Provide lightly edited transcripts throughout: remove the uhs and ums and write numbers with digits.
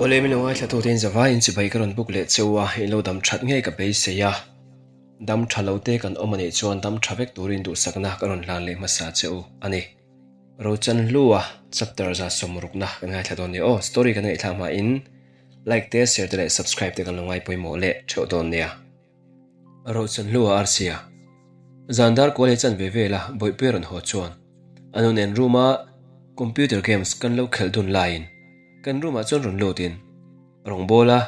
Awle min lo ngaithla tu te in zavai in chibai ka rawn buk leh cheu a, in lo dam that ngei ka beisei a, dam tha lo te kan awm a nih chuan dam tha vek turin duhsakna ka rawn hlan leh hmasa che u a ni. Rochan Hlua chapter 160na kan ngaithla dawn nia aw, story kan ngaihthlak hma in like te share te leh subscribe te kan lo ngai pawimawh leh theuh dawn nia. Rochan Hlua Arsia Zan dar kual hi chan ve vel a bawihpui a rawn haw chuan a nu nen room a computer games kan lo khelh dun laiin kan room ah chuan rawn lut in rawngbawla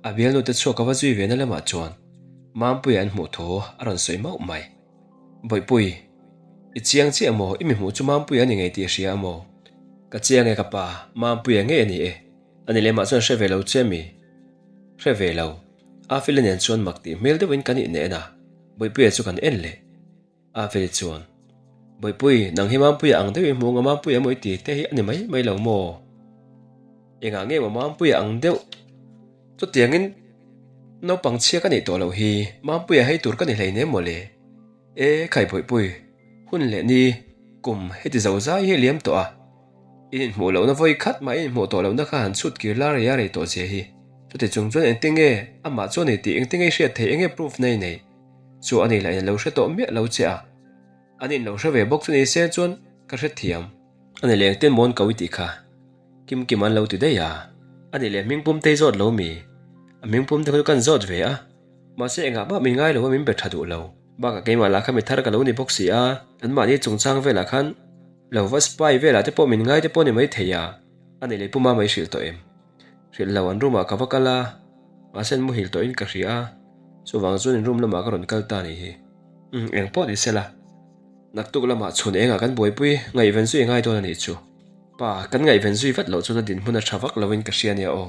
a bialnu te chhuak a va zui ve na lamah chuan Mampuia an hmuh thu a rawn sawi mauh mai. Bawihpui, i chiang chiah maw? I mi hmuh chu Mampuia a ni ngei tih i hria a maw? Ka chiang e ka pa, Mampuia ngei a ni e. A ni lemah chuan hre ve lo che mi? Hre ve lo. Afeli nen chuan mak tih hmel deuhin kan ineh en a, Bawihpuia chu kan en leh. Afeli chuan, Bawihpui, nang hi Mampuia ang deuh i hmu anga Mampuia maw i ti te hi a ni mai mai lo maw? Engah nge maw Mampuia ang deuh? Chutiangin naupang chhia ka nih tawh loh hi Mampuia hei tur ka ni hleinem maw le? E khai Bawihpui, hun leh ni kum heti zo zai hi liam tawh a, in inhmuh lohna vawi khat mah in inhmuh tawh lohna kha han chhut kir la rei a rei tawh zia hi. Chuti chung chuan engtin nge amah chu a ni tih engtin nge i hriat theih enge proof na i neih? Chu a ni lah in a lo hre tawh miah lo che a, an in lo hre ve bawk chu ni se chuan ka hrethiam. A ni leh engtin mawn ko i tih kha? Kim Kim an lo ti daih a, a nih leh hmingpum te i zawt lo mi? A hmingpum te kha chu kan zawt ve a, mahse engah mah min ngai lo a min be tha duh lo. Bakah keimah lah kha mi thar ka lo ni bawk si a, anmahni chungchang velah khan lo va spy velah te pawh min ngai te pawh ni mai thei a, a nih leh puma mai hrilh tawh em? Hrilh lo an room ah ka va kal a, mahse an muhil tawhin ka hria a, chuvang chuan in room lamah ka rawn kal ta a nih hi. Umm eng pawh ni sela, naktuk lamah chhun engah kan buaipui ngaihven zui ngai dawn a nih chu. Pa, kan ngaihven zui vat loh chuan a dinhmun a tha vak loin ka hria nia aw.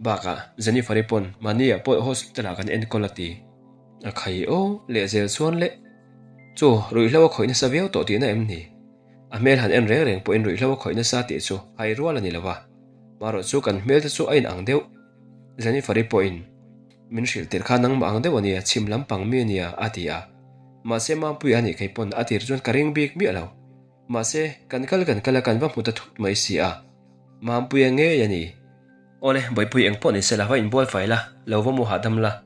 Bakah, Jennifer-i pawn mahni ah pawh hospital ah kan enkawl a ti. A khai aw, lehzel chuan le. Chu, ruihhlo a khawih nasa viau tawh tihna em ni? A hmel han en reng reng pawhin ruihhlo a khawih nasa tih chu hai rual a ni lo va. Marawh chu kan hmel te chu a inang deuh. Jennifer-i pawhin min hrilh tirh kha nangmah ang deuh a nia, chhim lampang mi a nia, a ti a. Mahse, Mampuia a nih kei pawn a tir chuan ka ring bik miah lo. Mahse, kan kal kan kal a kan va hmu ta thut mai si a. Mampuia ngei a ni. Awle, Bawihpui eng pawh ni se la, va inbual fai la, lo va mu hahdam la.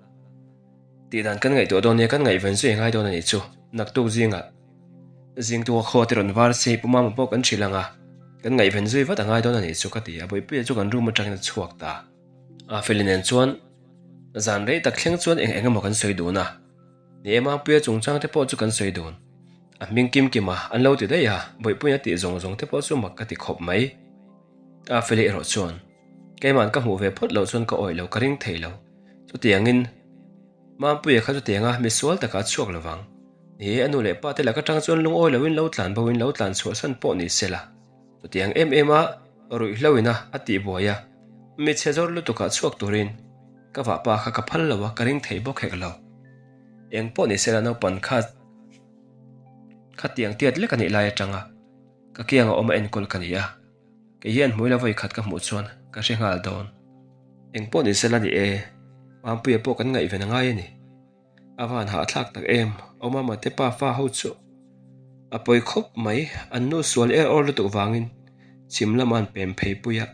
Tih dan kan ngaihtuah dawn nia, kan ngaihven zui a ngai dawn a nih chu. Naktuk zingah zingtu a khaw te rawn var se Pu Mama pawh kan hrilh ang a, kan ngaihven zui vat a ngai dawn a nih chu ka ti a, Bawihpuia chu kan room atangin a chhuak ta. A Feli nen chuan zan rei tak thleng chuan eng eng emaw kan sawi dun a. Ni e Mampuia chungchang te pawh chu kan sawi dun. A hming kim kim a, an lo ti daih a, Bawihpuiin a tih zawng zawng te pawh chu mak ka ti khawp mai. A Feli erawh chuan, Keima'n ka hmuh ve phawt loh chuan ka awih lo ka ring thei lo. Chutiangin Mampuia kha chutianga misual takah a chhuak lo vang. Ni e a nu leh pa te lak atang chuan lungawi loin lo tlan bo in lo tlan chhuahsan pawh ni se la. Chutiang em em a ruihhlo ina a tih buai a, mi chhe zawr lutukah chhuak turin ka vahpa kha ka phal lo a, ka ring thei bawk hek lo. Eng pawh ni sela naupan kha khatiang tiat lek a nih lai atanga ka kianga awm a enkawl ka ni a, kei hian hmuila vawi khat ka hmuh chuan ka hre nghal dawn. Eng pawh ni sela ni e, Mampuia pawh kan ngaihven a ngai a ni. A van hahthlak tak em, Omama te pa fa ho chu a pawi khawp mai, an nu sual er awr lutuk vangin chhim lama an pem phei pui a,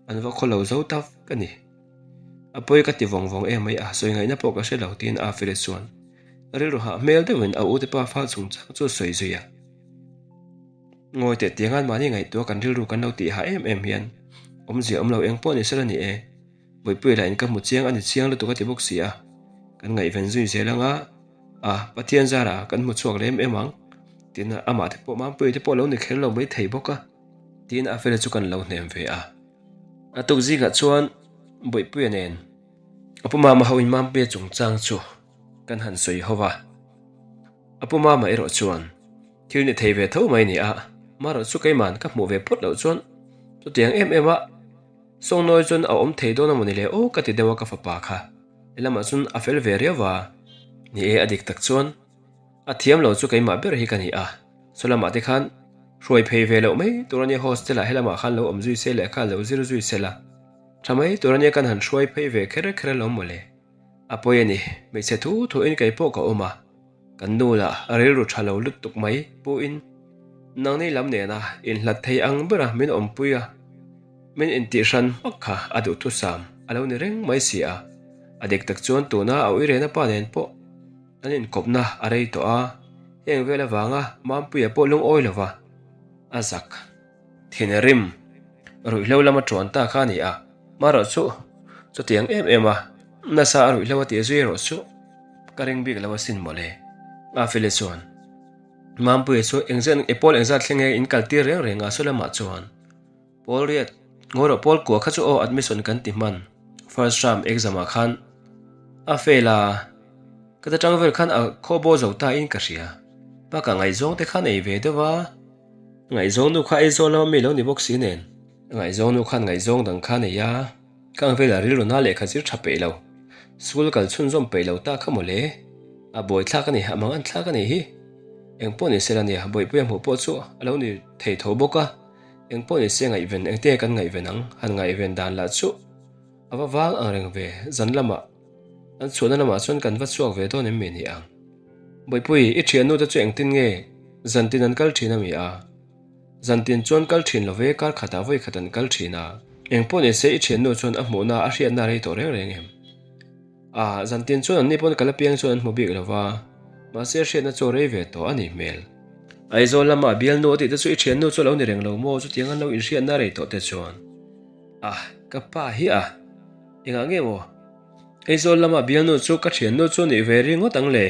an va khaw lo zo ta vek a ni. A pawi ka ti vawng vawng em mai a, sawi ngaihna pawh ka hre lo tiin Afile chuan rilru hah hmel deuhin a u te pa fa chungchang chu a sawi zui a. Ngawi teh tiangan mahni ngaihtuah kan rilru kan lo tih hah em em hian awmzia awm lo eng pawh ni sela ni e. Bawihpuia lah in ka hmu chiang a ni chiang lutuk a ti bawk si a, kan ngaihven zui zel ang a, a Pathian zara kan hmu chhuak lem em ang tiin amah te pawh Mampuia te pawh lo ni kher lo mai thei bawk a tiin a fela chu kan lo hnem ve a. A tuk zingah chuan Bawihpuia nen a pu Mama ho in Mampuia chungchang chu kan han sawi ho va, a pu Mama erawh chuan thil ni thei ve tho mai ni a, marawh chu keiman ka hmuh ve phawt loh chuan chutiang em em a, Sawngnawi chuan a awm thei dawn a mawni le aw ka ti deuh a ka fapa kha helamah chuan a fel ve riau va, ni e a dik tak chuan a thiam lo chu keimah ber hi ka ni a, saw lamah te khan hruai phei ve loh mai tur a nia hostel ah helamah khan lo awm zui se lehkha lo zir zui se la tha mai tur a nia kan han hruai phei ve kher kher alawm mawle a pawi a ni hmeichhe thu thu in kei pawh ka awm a kan nu lah a rilru tha lo lutuk mai pu in nangni lam nena inhlat thei ang bera min awmpui a. Min intihhran hmak kha a duhthusam a lo ni reng mai si a. A dik tak chuan tuna a uirena pa nen pawh an inkawpna a rei tawh a, heng vel avanga Mampuia pawh lungawi lo va, a zak. Thinrim ruihhlo lama tuan ta kha a ni a, marawh chu chutiang em em a, nasa a ruihhlo a tih zui erawh chu ka ring bik lo asin mawle. Afeli chuan Mampuia chu engzat e pawl engzat thleng nge in kal tir reng reng a saw lamah chuan pawl riat ngawi rawh pawl kua kha chu aw admission kan ti hman first term exam ah khan a fail a ka ta tang vel khan a khawbaw zo ta in ka hria bakah ngaihzawng te khan ei ve deuh a. Ngaihzawng nu kha Aizawl lama mi lo ni bawk si nen. Ngaihzawng nu khan ngaihzawng dang kha nei a, ka ang velah rilru na lehkha zir tha peih lo, school kal chhunzawm peih lo ta kha mawle. A buai thlak a ni, a mangan thlak a nih hi. Eng pawh ni se la nia, Bawihpuia hmuh pawh chu a lo ni thei tho bawk a, eng pawh ni se ngaihven engte kan ngaihven ang, han ngaihven dan lah chu a va vang ang reng ve, zan lamah an chhuahna lamah chuan kan va chhuak ve dawn em mi ni ang. Bawihpui, i thiannu te chu engtin nge zantin an kal thin a mi a? Zantin chuan kal thin lo ve, kar khatah vawi khat an kal thin a. Engpawh ni se i thiannu chuan a hmuhna a hriatna rei tawh reng reng em? A, zantin chuan anni pawn kal apiang chuan an hmu bik lo va, mahse hriatna chu a rei ve tawh a nih hmel. Aizawl lama bialnu a tih te chu i thiannu chu a lo ni reng lo maw? Chutiang an lo inhriatna rei tawh te chuan. A, ka pa hi a, engah nge maw? Aizawl lama bialnu chu ka thiannu chu nih ve ringawt ang le.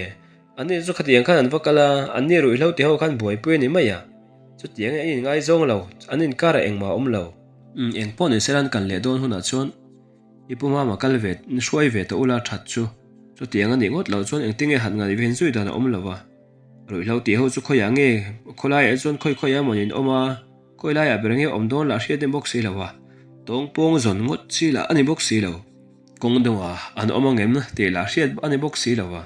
Anni chu khatiang khan an va kal a, anni ruihhlo ti ho khan buaipui a ni mai a. Chutiang in an inngaizawng lo, an inkarah engmah a awm lo. Umm, engpawh ni sela an kal leh dawn hunah chuan i pu mama kal ve, hruai ve tawh ula that chu. Chutiang a nih ngawt loh chuan engtinge han ngaihven zui dan a awm lo a. Ruihhlo ti ho chu khawiah nge, khawlaiah chuan khawi khawiah emaw in awm a. Khawi laiah ber nge awm dawn lah hriat ni bawk si lo a, tawng pawng zawn ngawt chi lah a ni bawk si lo. Kawng dawngah an awm angem tih lah hriat a ni bawk si lo a,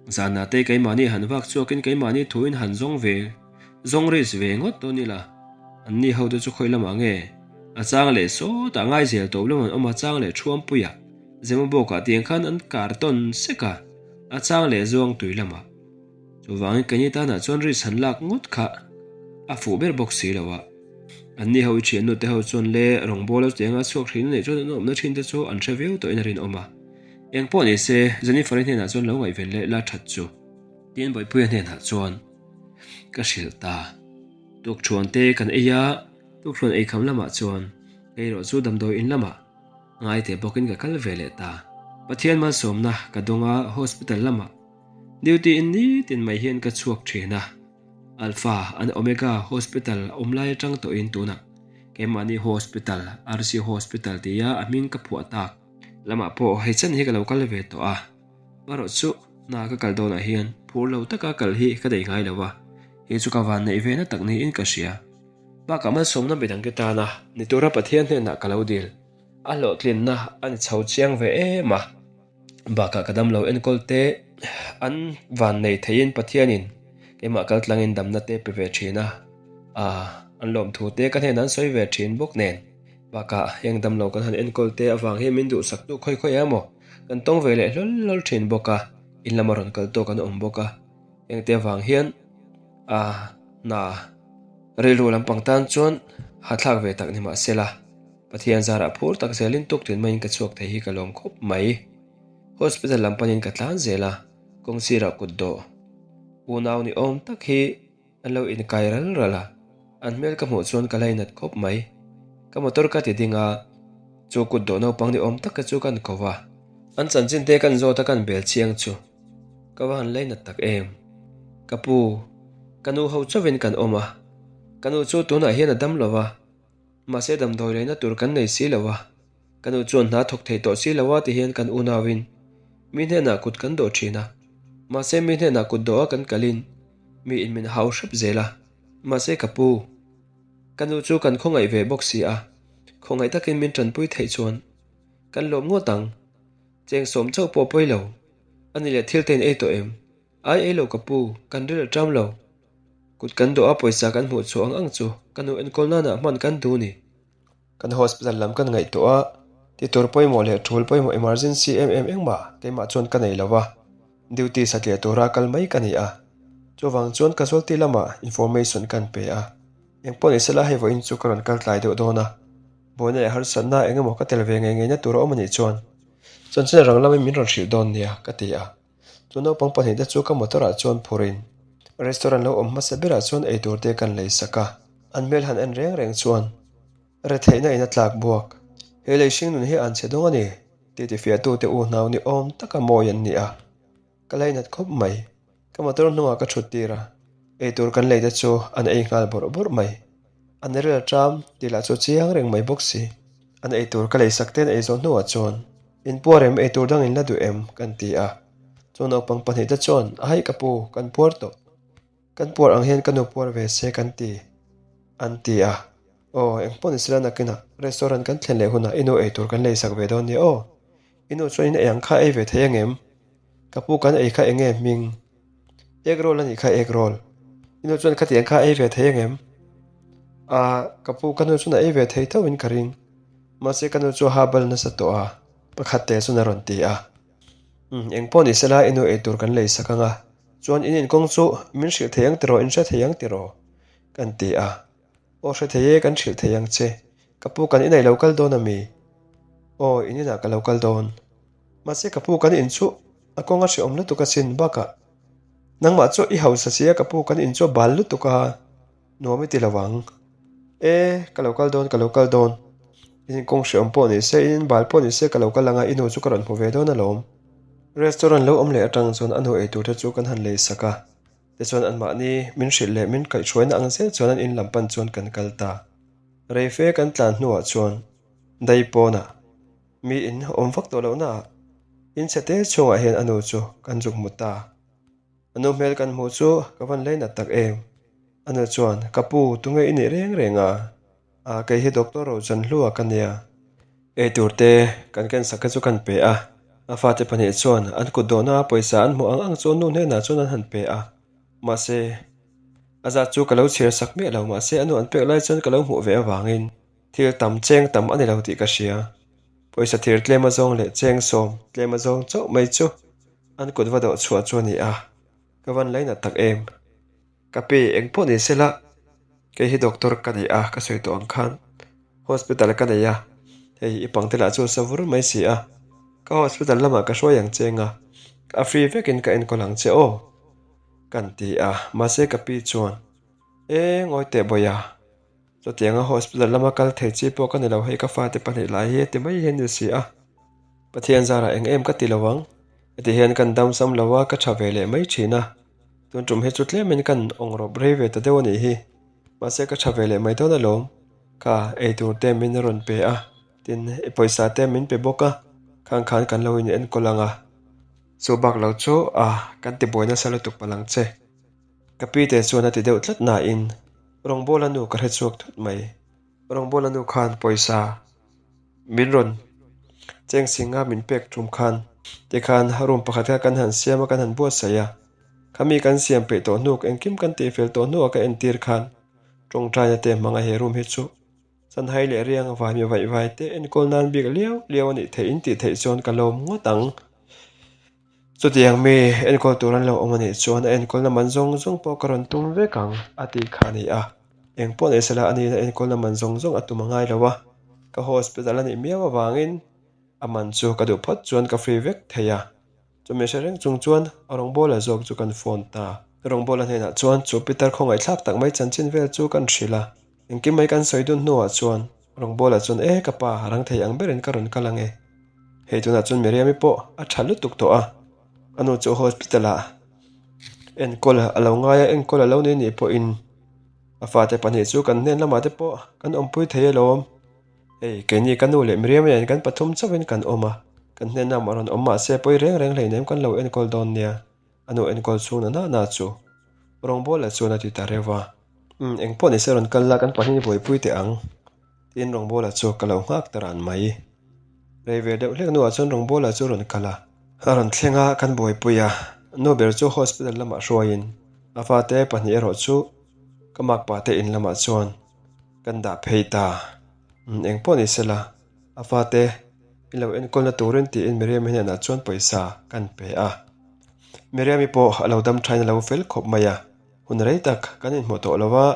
zanah te keimahni han vak chhuakin keimahni thuin han zawng ve zawng risk ve ngawt dawn ila, anni ho te chu khawi lamah nge a chang leh sawtah ngaizel tawp lam an awm a chang leh thuampuiah Zemabawkah tiang khan an kar tawn sek a, a chang leh zuang tui lamah. Chuvangin keini tanah chuan risk han lak ngawt kha a fuh ber bawk si lo a. Anni ho i thiannu te ho chuan le rawngbawla chutianga chhuak thin a neih chuan an awmna thin te chu an hre viau tawhin a rinawm a. Eng pawh ni se, Jennifer-i hnenah chuan lo ngaihven leh la that chu. Tiin Bawihpuia hnenah chuan ka hrilh ta. Tukthuan te kan ei a, tukthuan eikham lamah chuan kei erawh chu damdawi in lamah ngaite bawkin ka kal ve leh ta. Pathian malsawmna ka dawng a, hospital lamah Duty in nitin mai hian ka chhuak thin a, Alpha and Omega Hospital awm lai atang tawhin tunah keimahni Hospital, RC Hospital tia a hming ka phuah tak lamah pawh hei chen hi ka lo kal ve tawh a, marawh chu hna ka kal dawnah hian phur lo taka kal hi ka nei ngai lo a, hei chu ka van neih ve na tak niin ka hria. Bakah malsawmna midangte tana ni tura Pathian hnenah ka lo dil a hlawhtlinna a ni chho chiang ve em a. Bakah ka damlo enkawl te an van nei theiin Pathianin keimah kal tlangin damna te pe ve thin a, ah an lawmthu te ka hnenah an sawi ve thin bawk nen. Bakah heng damlo kan han enkawl te avang hian min duhsak tu khawi khawi emaw kan tawng ve leh hlawl hlawl thin bawk a, in lama rawn kal tawk an awm bawk a, hengte avang hian ah hna rilru lampang tan chuan hathlak ve tak ni mahsela. Pathian zarah phur tak zelin tuktin maiin ka chhuak thei hi ka lawm khawp mai. Hospital lam panin ka tlan zel a, kawng sirah kut dawh unau ni awm tak hi an lo inkai ral ral a, an hmel ka hmuh chuan ka lainat khawp mai. Ka motor ka ti ding a, chu kut dawh naupang ni awm tak te chu kan ko va, an chanchin te kan zawt a kan bel chiang chu ka va han lainat tak em. Ka pu, ka nu ho chauhin kan awm a, ka nu chu tunah hian a dam lo va, Mahse damdawi leina tur kan nei si lo a, ka nu chuan hna thawk thei tawh si lo a ti hian kan unauin mi hnenah kut kan dawh thin a, mahse mi hnenah kut dawh a kan kalin mi in min hau hrep zel a, mahse ka pu, ka nu chu kan khawngaih ve bawk si a, khawngaih takin min tanpui theih chuan kan lawm ngawt ang, cheng sawm chauh pawh pawi lo, a ni leh thil te in ei tawh em? Ai ei lo ka pu, kan ril a ṭam lo. Kut kan dawh a pawisa kan hmuh chhuah ang ang chu ka nu enkawl nana hman kan duh ni. Kan hospital lam kan ngaihtuah a, ti tur pawimawh leh tul pawimawh emergency em em engmah keimah chuan ka nei lo va, duty satliah tura kal mai ka ni a. Chuvang chuan casualty lamah information kan pe a, engpawh ni sela hei vawiin chu ka rawn kal tlai deuh dawn a. Buaina leh harsatna eng emaw ka tel ve ngei ngeina tur a awm a nih chuan chanchin rang lamin min rawn hrilh dawn nia, ka ti a. Chu naupang pahnihte chu ka motor ah chuan phurin restaurant lo awm hmasa berah chuan eitur te kan lei sak a, an hmel han en reng reng chuan retheihna in a tlak buak. He lei hring nun hi an chhe dawng a ni tih tifiahtute unau ni awm taka mawi an ni a, ka lainat khawp mai. Ka motor hnungah ka thut tir a, eitur kan lei te chu an ei nghal bawrh bawrh mai. An rel ṭam tih lah chu chiang reng mai bawk si. An eitur ka lei sak te an ei zawh hnuah chuan, In puar em, eitur dang in la duh em? kan ti a. Chu naupang pahnih te chuan, A haih ka pu, kan puar tawh. Kan puar ang hian ka nu puar ve se kan ti, an ti a. Aw, engpawh ni sela nakinah restaurant kan thlen leh hunah i nu eitur kan lei sak ve dawn nia aw. I nu chuan in ei ang kha ei ve thei ang em? Ka pu kan ei kha eng nge hming? Egg roll a nih kha egg roll. I nu chuan khatiang kha ei ve thei ang em? Ahh, ka pu ka nu chuan a ei ve thei tho in ka ring. Mahse ka nu chu a ha bal nasa tawh a, pakhat te chuan a rawn ti a. Umm, eng pawh ni sela i nu ei tur kan lei sak ang a, chuan in inkawng chu min hrilh thei ang tiraw, in hre thei ang tiraw? Kan ti a. Aw hre thei e, kan hrilh thei ang che. Ka pu kan inah i lo kal dawn a mi? Aw, in inah ka lo kal dawn. Mahse ka pu kan in chu a kawng a hrehawm lutuk asin bakah nangmah chu i hausa sia ka pu kan in chu a bal lutuk a, nuam i ti lo ang. E, ka lo kal dawn, ka lo kal dawn. In in kawng hrehawm pawh ni se, in in bal pawh ni se ka lo kal anga i nu chu ka rawn hmu ve dawn alawm. Restaurant lo awm leh atang chuan a nu eitur te chu kan han lei sak a. Tichuan anmahni min hrilh leh min kaihhruaina ang zel chuan an in lam pan chuan kan kal ta. Rei fe kan tlan hnuah chuan dai pawnah mi in awm vak tawh lohna ah in chhe te chhungah hian a nu chu kan zuk hmu ta. A nu hmel kan hmuh chu ka van leinat tak em. A nu chuan, Ka pu, tunge i nih reng reng a? A, kei hi Doctor Rochanhlua ka nia. Eitur te kan ken sak te chu kan pe a, a fate pahnih chuan an kut dawhna a pawisa an hmuh ang ang chu nu hnenah chuan an han pe a, mahse a zat chu ka lo chhiar sak miah lo, mahse a nu an pek lai chuan ka lo hmuh ve avangin thil tam cheng tam a ni lo tih ka hria. Pawisa thir tlem azawng leh cheng sawm tlem azawng chauh mai chu an kut va dawh chhuah chu a ni a, ka van lainat tak em. Ka pi eng pawh ni sela, kei hi doctor ka nei a, ka sawi tawh ang khan hospital ka nei a, hei i pangte lah chu a sa vur mai si a, ka hospital lamah ka hruai ang che nga, a free vekin ka enkawl ang che aw kan ti a, mahse ka pi chuan E ngawi teh bawiha, chutianga hospital lama kal thei chi pawh ka ni lo hei ka fate pahnih lai hi a ti mai hian ni si a, Pathian zarah eng em ka ti lo ang, heti hian kan damsam lo a, ka tha ve leh mai thin a. Tun tum hi chu tlemin kan awng rawp rei ve ta deuh a nih hi. Mahse ka tha ve leh mai dawn alawm. Kha eitur te min rawn pe a, tin i pawisa te min pe bawk a, khang khan kan lo in enkawl ang a. Chu bak lo chu a kan ti buai nasa lutuk palh ang che. Ka pi te chuan a ti deuh tlat nain rawngbawla nu ka hre chhuak thut mai. Rawngbawla nu khan pawisa min rawn cheng singa min pek tum khan tikhan room pakhat kha kan han siam a kan han buatsaih a khami kan siam peih tawh hnuk engkim kan tih fel tawh hnuah ka entir khan tawngtaina te hmanga he room hi chu chanhai leh riang vai mi vaih vai te enkawl nan bik liau liau a nih theih in tih theih chuan ka lawm ngawt ang. Chutiang mi enkawl tur an lo awm a nih chuan a enkawlna man zawng zawng pawh ka rawn tum vek ang a tih kha a ni a. Eng pawh nei sela a nihna enkawlna man zawng zawng a tum a ngai lo a, ka hospital a nih miau avangin a man chu ka duh phawt chuan ka free vek thei a. Chumi hre reng chung chuan a rawngbawla zawk chu kan phone ta. Rawngbawla hnenah chuan chu Peter khawngaihthlak tak mai chanchin vel chu kan hrilh a. Engkim mai kan sawi dun hnuah chuan Rawngbawla chuan E ka pa, rang thei ang berin ka rawn kal ang e. Hei tunah chuan Miriam-i pawh a tha lutuk tawh a, a nu chu hospital ah enkawl a lo ngai a, enkawl a lo nei nih pawhin a fate pahnih chu kan hnen lamah te pawh kan awmpui thei alawm. Hei keini ka nu leh Miriam-i nen kan pathum chauhin kan awm a, kan hnen lamah rawn awm mahse pawi reng reng hleinem kan lo enkawl dawn nia. A nu enkawl chhung na na na chu rawngbawla chuan a ti ta reuh a, Umm, eng pawh nise rawn kal la, kan pahnih buaipui teh ang, tiin rawngbawla chu ka lo nghak ta ran mai. Rei ve deuh hlek hnuah chuan rawngbawla chu rawn kal a, a rawn thleng a, kan buaipui a, nu ber chu hospital lamah hruaiin a fate pahnih erawh chu ka makpa te in lamah chuan kan dah phei ta. Umm, eng pawh nise la, a fate i lo enkawlna turin tiin Miriam-i hnenah chuan pawisa kan pe a. Miriam-i pawh a lo dam thain a lo fel khawp mai a, hun rei tak kan inhmuh tawh lo a,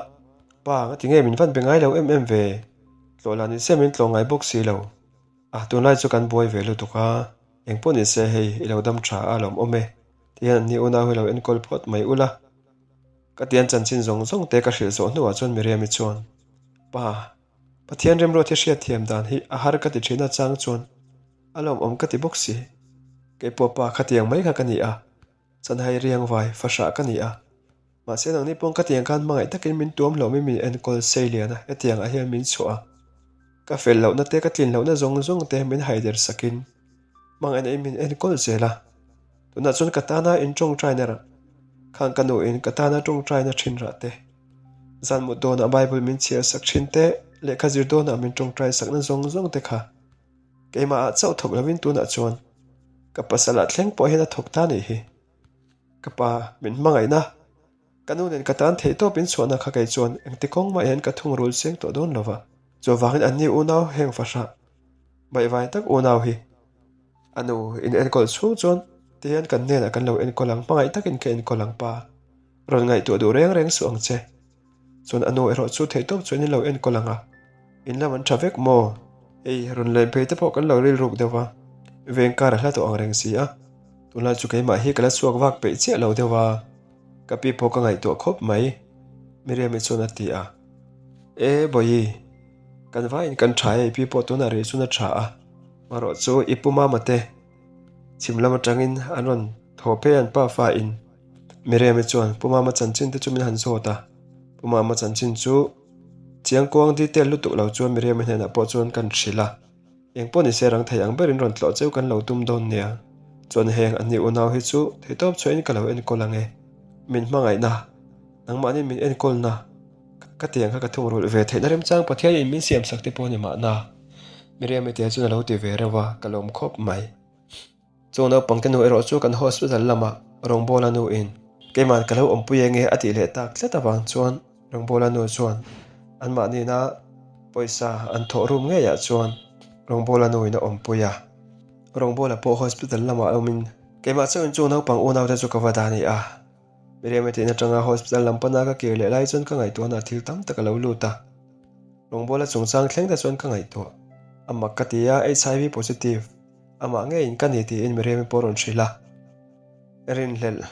Pa, ngati nge min van be ngai lo em em ve? Tlawh lah nise min tlawh ngai bawk si lo. A, tunlai chu kan buai ve lutuk a, engpawh nise hei i lo dam tha a lawm awm e, tihian anni unau hi lo enkawl phawt mai ula. Ka tian chanchin zawng zawng te ka hrilh zawh hnuah chuan Miriam-i chuan, Pa, Pathian remruat hi hriatthiam dan hi a har ka ti thin a chang chuan a lawmawm ka ti bawk si. Keipawh pa khatiang mai kha ka ni a, Chanhai riangvai fahrah ka ni a. Mahse nangni pawng ka tiang khan hmangaih takin min tuam hlawmin min enkawl sei lian a, hetiang ah hian min chhuah a. Ka fel lohna te ka tlin lohna zawng zawng te min haider sakin hmangaihna in min enkawl zel a. Tunah chuan ka tana in tawngtaina rah khang ka nu in ka tana tawngtaina thin rah te, zan mut dawnah Bible min chhiar sak thin te, lehkha zir dawnah min tawngtai sakna zawng zawng te kha keimah ah chauh thawk lovin tunah chuan ka pasal ah thleng pawh hian a thawk ta nih hi. Ka pa min hmangaihna, ka nu nen ka tan theih tawp in chhuahna kha kei chuan engti kawng mah hian ka thungrul seng tawh dawn lova. Chuvangin anni unau heng fahrah baihvai tak unau hi a nu in enkawl chhung chuan tihian kan hnenah kan lo enkawl ang, hmangaih takin ka enkawl ang pa, rawn ngaihtuah duh reng reng suh ang che. Chuan a nu erawh chu theihtawp chuan in lo enkawl ang a, in lam an tha vek maw? Hei rawn len phei te pawh kan lo rilruk deuh va, veng kar a hla tawh ang reng si a, tunlai chu keimah hi ka la chhuak vak peih chiah lo deuh a, ka pi pawh ka ngaihtuah khawp mai, Miriam-i chuan a ti a. E Bawihi, kan vaiin kan tha e, i pi pawh tunah rih chuan a tha a, marawh chu i pu mama te chhim lam atangin an rawn thaw phei an pafa in. Miriam-i chuan Pu Mama chanchin te chu min han zawt a, Pu Mama chanchin chu chiangkuang detail lutuk lo chuan Miriam-i hnenah pawh chuan kan hrilh a, eng pawh nise rang thei ang berin rawn tlawh cheu kan lo tum dawn nia, chuan heng anni unau hi chu theihtawp chhuahin ka lo enkawl ang e, min hmangaihna, nangmahni min enkawlna, ka tiang kha ka thungrulh ve theihna remchang Pathianin min siamsak te pawh a ni mahna, Miriam-i te chuan a lo ti ve reuh a, ka lawm khawp mai. Chung naupangte nu erawh chu kan hospital lamah Rawngbawla nu in keiman ka lo awmpui enge a tih leh tak tlat avang chuan Rawngbawla nu chuan anmahnina pawisa an thawh rum ngeiah chuan Rawngbawla nu in a awmpui a. Rawngbawla pawh hospital lamah awmin keimah chauhin chung naupang unaute chu ka va dah a ni a. Miriam-i tihna atanga hospital lam pana ka kir leh lai chuan ka ngaihtuahna thil tam tak a lo lut a. Rawngbawla chungchang thleng te chuan ka ngaihtuah a mak ka ti a, HIV positive. Amah ngeiin ka ni tiin Miriam-i pawh rawn hrilh a, Rinhlelh,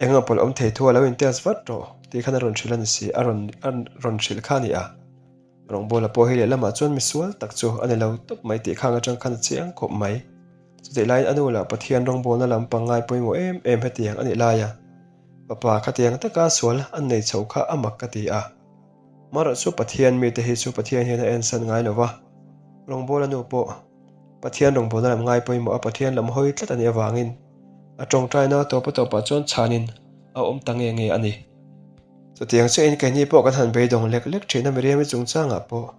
eng a pawlh awm thei thu a lo intest vat rawh tih khan a rawn hrilh a ni si, a rawn a rawn hrilh kha a ni a. Rawngbawla pawh hi lehlamah chuan misual tak chu a ni lo tawp mai tih khang atang khan a chiang khawp mai. Chutih laiin a nu lah Pathian rawngbawlna lam pangngai pawimawh em em hetiang a nih laia fapa khatiang taka sual an nei chho kha a mak ka ti a. Marawh chu Pathian mite hi chu Pathian hian a ensan ngai lo va, rawngbawla nu pawh Pathian rawngbawlna lam ngai pawimawh a Pathian lam hawi tlat a nih avangin a tawngtaina tawp a tawpah chuan chhanin a awm ta nge nge a ni. Chutiang chiahin keini pawh kan han beidawng lek lek thin a Miriam-i chungchangah pawh.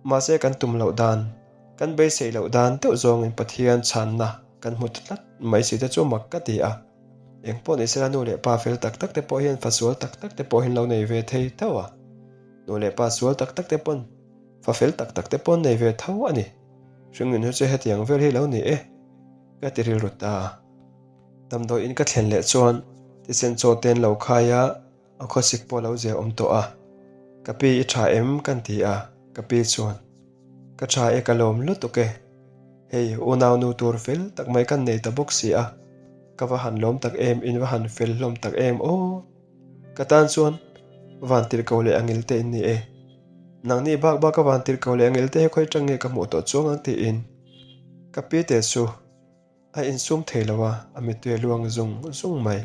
Mahse kan tum loh dan, kan beisei loh dan deuh zawngin Pathian chhanna kan hmu ta tlat mai si te chu mak ka ti a. Eng pawh ni sela nu leh pa fel tak tak te pawh hian fa sual tak tak te pawh hin lo nei ve thei tho a. Nu leh pa sual tak tak te pawn fa fel tak tak te pawn nei ve tho a ni. Hringnun hi chu hetiang vel hi lo ni e, ka ti rilru ta. Damdawiin ka thlen leh chuan thisen chaw te an lo khai a, a khawsik pawh a lo zia awm tawh a. Ka pi i tha em? kan ti a, ka pi chuan, Ka tha e ka lawm lutuk e. Hei unau nu tur fel tak mai kan nei ta bawk si a, ka va han lawm tak em, in va han fel hlawm tak em aw. Ka tan chuan vantirhkoh leh angil te in ni e. Nangni bak bak a vantirhkoh leh angil te hi khawi tang nge ka hmuh tawh chuang ang tiin ka pi te chu a insum thei lo a, a mittui a luang zung zung mai.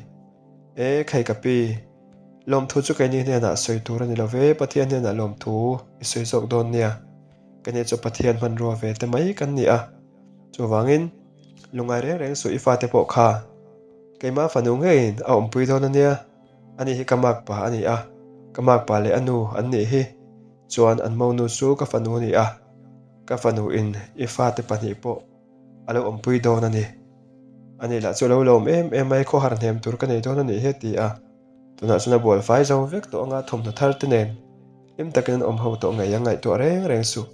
E khai ka pi, lawmthu chu keini hnenah sawi tur a ni lo ve, Pathian hnenah lawmthu i sawi zawk dawn nia. Keini chu Pathian hmanrua ve te mai kan ni a, chuvangin lungngai reng reng suh i fate pawh kha. Keimah fanu ngeiin a awmpui dawn a nia, ani hi ka makpa a ni a, ka makpa leh a nu an nih hi chuan an monu chu ka fanu a ni a, ka fanu in i fate pahnih pawh a lo awmpui dawn a ni. Ani lah chu a lo lawm em em mai, khawhar hnem tur ka nei dawn a nih hi a ti a, tunah chuan a bual fai zo vek tawh anga thawmhnaw thar te nen hlim takin an awm ho tawh ngei a ngaihtuah reng reng suh.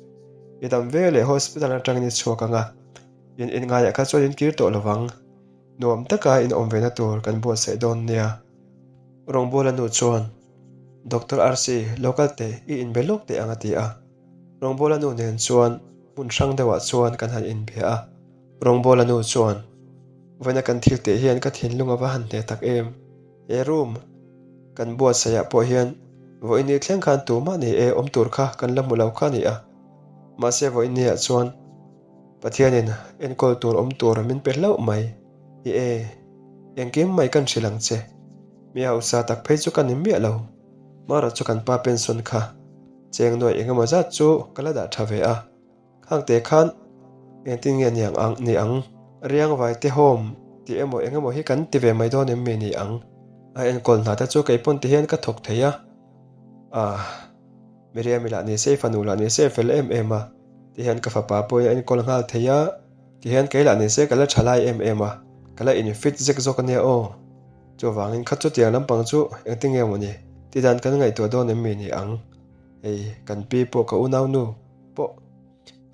I dam ve leh hospital atangin i chhuak anga in inngaiah kha chuan in kir tawh lovang. Nuam taka in awm vena tur kan buatsaih dawn nia. Rawngbawla nu chuan, Doctor RC, lo kal teh, i inbe lawk teh ang a ti a. Rawngbawla nu nen chuan hmun hrang deuhah chuan kan han inbia a. Rawngbawla nu chuan, Vawiina kan thil tih hian ka thinlung a va han hneh tak em? He room kan buatsaihah pawh hian vawiin thleng khan tumah ni e awm tur kha kan la hmu lo kha a ni a. Mahse vawiinniah chuan Pathianin enkawl tur awm tur min pe hlauh mai. I e, engkim mai kan hrilh ang che. Mi hausa tak phei chu ka ni miah lo. Mara chu kan pa pension kha cheng nuaih eng emaw zat chu ka la dah tha ve a. Khangte khan engtin nge niang ang ni ang? Riangvai te home tih emaw eng emaw hi kan ti ve mai dawn em mi ni ang? A enkawl hna te chu kei pawn ti hian ka thawk thei a. Ah, Miriam-i lah ni se, i fanu lah ni se a fel em em a. Ti hian ka fapa pawhin a enkawl nghal thei a. Ti hian kei lah ni se ka la tha lai em em a, ka la in fit zek zawk ania aw. Chuvangin kha chutiang lampang chu engtin nge maw ni? Ti dan kan ngaihtuah dawn em mi ni ang? Hei, kan pi pawh ka unaunu pawh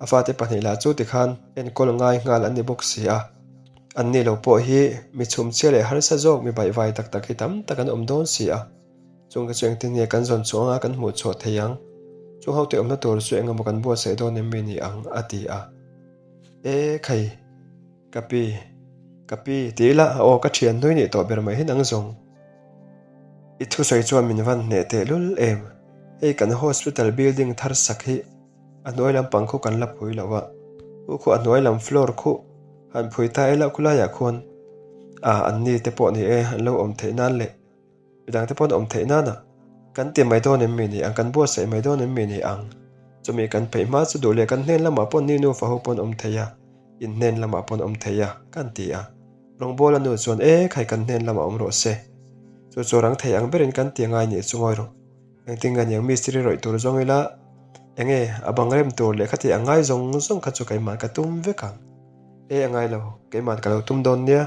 a fate pahnih lah chu tikhan enkawl ngai nghal an ni bawk si a. An ni lo pawh hi mi chhumchhia leh harsa zawk mi baihvai tak tak hi tam tak an awm dawn si a. Chungte chu engtin nge kan zawn chhuah anga kan hmuh chhuah thei ang? Chung hote awmna tur chu eng emaw kan buatsaih dawn em mi ni ang? a ti a. E khai! Ka pi, ka pi ti ila a aw ka thian hnui nih tawh ber mai hi nang zawng. I thusawi chuan min van hneh teh lul em? Hei kan hospital building thar sak hi a hnuai lampang khu kan la phui lo a, khu khu a hnuai lam floor khu han phui ta ila khulaiah khuan a an ni te pawh ni e an lo awm theih nan leh Midang te pawn awm theih nana kan ti mai dawn em mi ni ang, kan buatsaih mai dawn em mi ni ang. Chumi kan peih hma chu duh leh kan hnen lamah pawn ni nufa ho pawn awm thei a, in hnen lamah pawn awm thei a, kan ti a. Rawngbawla nu chuan e khai kan hnen lamah awm rawh se. Chu chu rang thei ang berin kan ti angai nih chu ngawi rawh. Engtin nge niang mistiri rawih tur zawng ila enge a bang rem tur leh khati angai zawng zawng kha chu keimah ka tum vek ang. E a ngai lo, keimah ka lo tum dawn nia.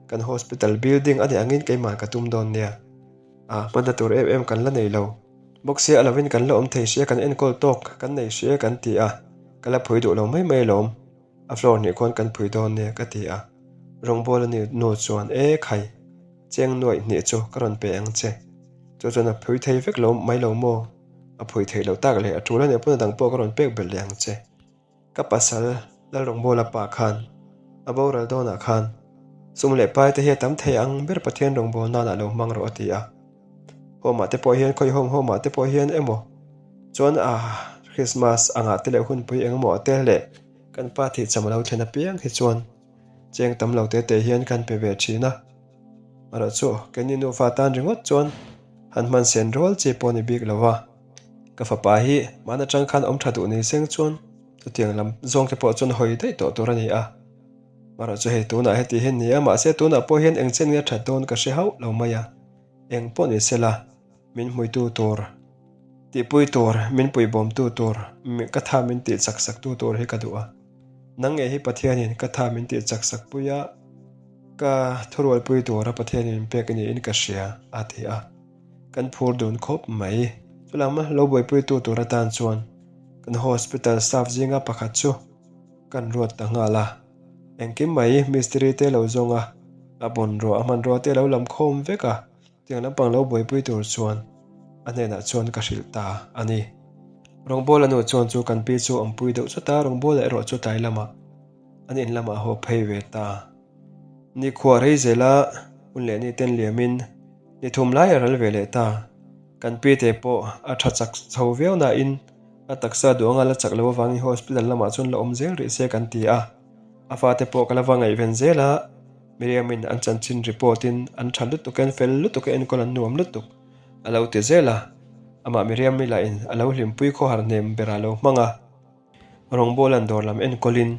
Kan hospital building a nih angin keimah ka tum dawn nia. A hmanna tur em em kan la nei lo. Bawksia a lovin kan la awm thei sia kan enkawl tawk kan nei sia kan ti a, ka la phui duh lo mai mai alawm. A floor hnih khuan kan phui dawn nia ka ti a. Rawngbawla nu chuan e khai, cheng nuaih hnih chu ka rawn pe ang che. Chu chuan a phui thei vek lo mai lo maw? A phui theih loh tak leh a tul a nih pawn a dang pawh ka rawn pek belh leh ang che. Ka pasal Lalrawngbawla pa khan a boral dawnah khan sum leh pai te hi a tam thei ang ber Pathian rawngbâwl nanah lo hmang rawh a ti a. Home ah te pawh hian khawihawm home ah te pawh hian emaw chuan a Christmas angah te leh hunpui eng emaw a tel leh kan pa thihcham a lo thlen apiang hi chuan cheng tam lo te te hian kan pe ve thin a. Erawh chu keini nufa tan ringawt chuan han hman sen rual chi pawh a ni bik lo a. Ka fapa hi mahna atang khan awm tha duh ni seng chuan chutiang lam zawng te pawh chuan hawi daih tawh tur a ni a. Marawh chu hei tunah heti hian ni a, mahse tunah pawh hian eng chen nge that dawn ka hre hauh lo mai a. Eng pawh ni sela min hmuitu tur, tihpui tur, min puibawmtu tur, ka tha min tih chak sak tu tur hi ka duh a. Nang nge hi Pathianin ka tha min tih chak sak pui a, ka thurualpui tura Pathianin min pek niin ka hria a ti a. Kan phur dun khawp mai. Chulam lo buaipuitu tur atan chuan kan hospital staff zinga pakhat chu kan ruat ta nghal a. Engkim mai mistiri te lo zawng a, a bunruah a hmanrua te lo lam khawm vek a, tiang lampang lo buaipui tur chuan a hnenah chuan ka hrilh ta a ni. Rawngbawla nu chuan chu kan pi chu awmpui deuh chawt a, rawngbawla erawh chu tlai lamah an in lamah haw phei ve ta. Nikhua rei zela hun leh ni ten liamin Ni thum lai a ral ve leh ta. Kan pite pawh a tha chak chho viau nain a taksa duh anga la chak lo avangin hospital lamah chuan la awm zel rih se kan ti a. A fate pawh ka la va ngaihven zel a, Miriam-in an chanchin report-in an tha lutuk e, an fel lutuk e, enkawl an nuam lutuk a lo ti zel a. Amah Miriam-i lahin a lo hlimpui khawhar hnem berah a lo hmang a. Rawngbawla'n dawr lam enkawlin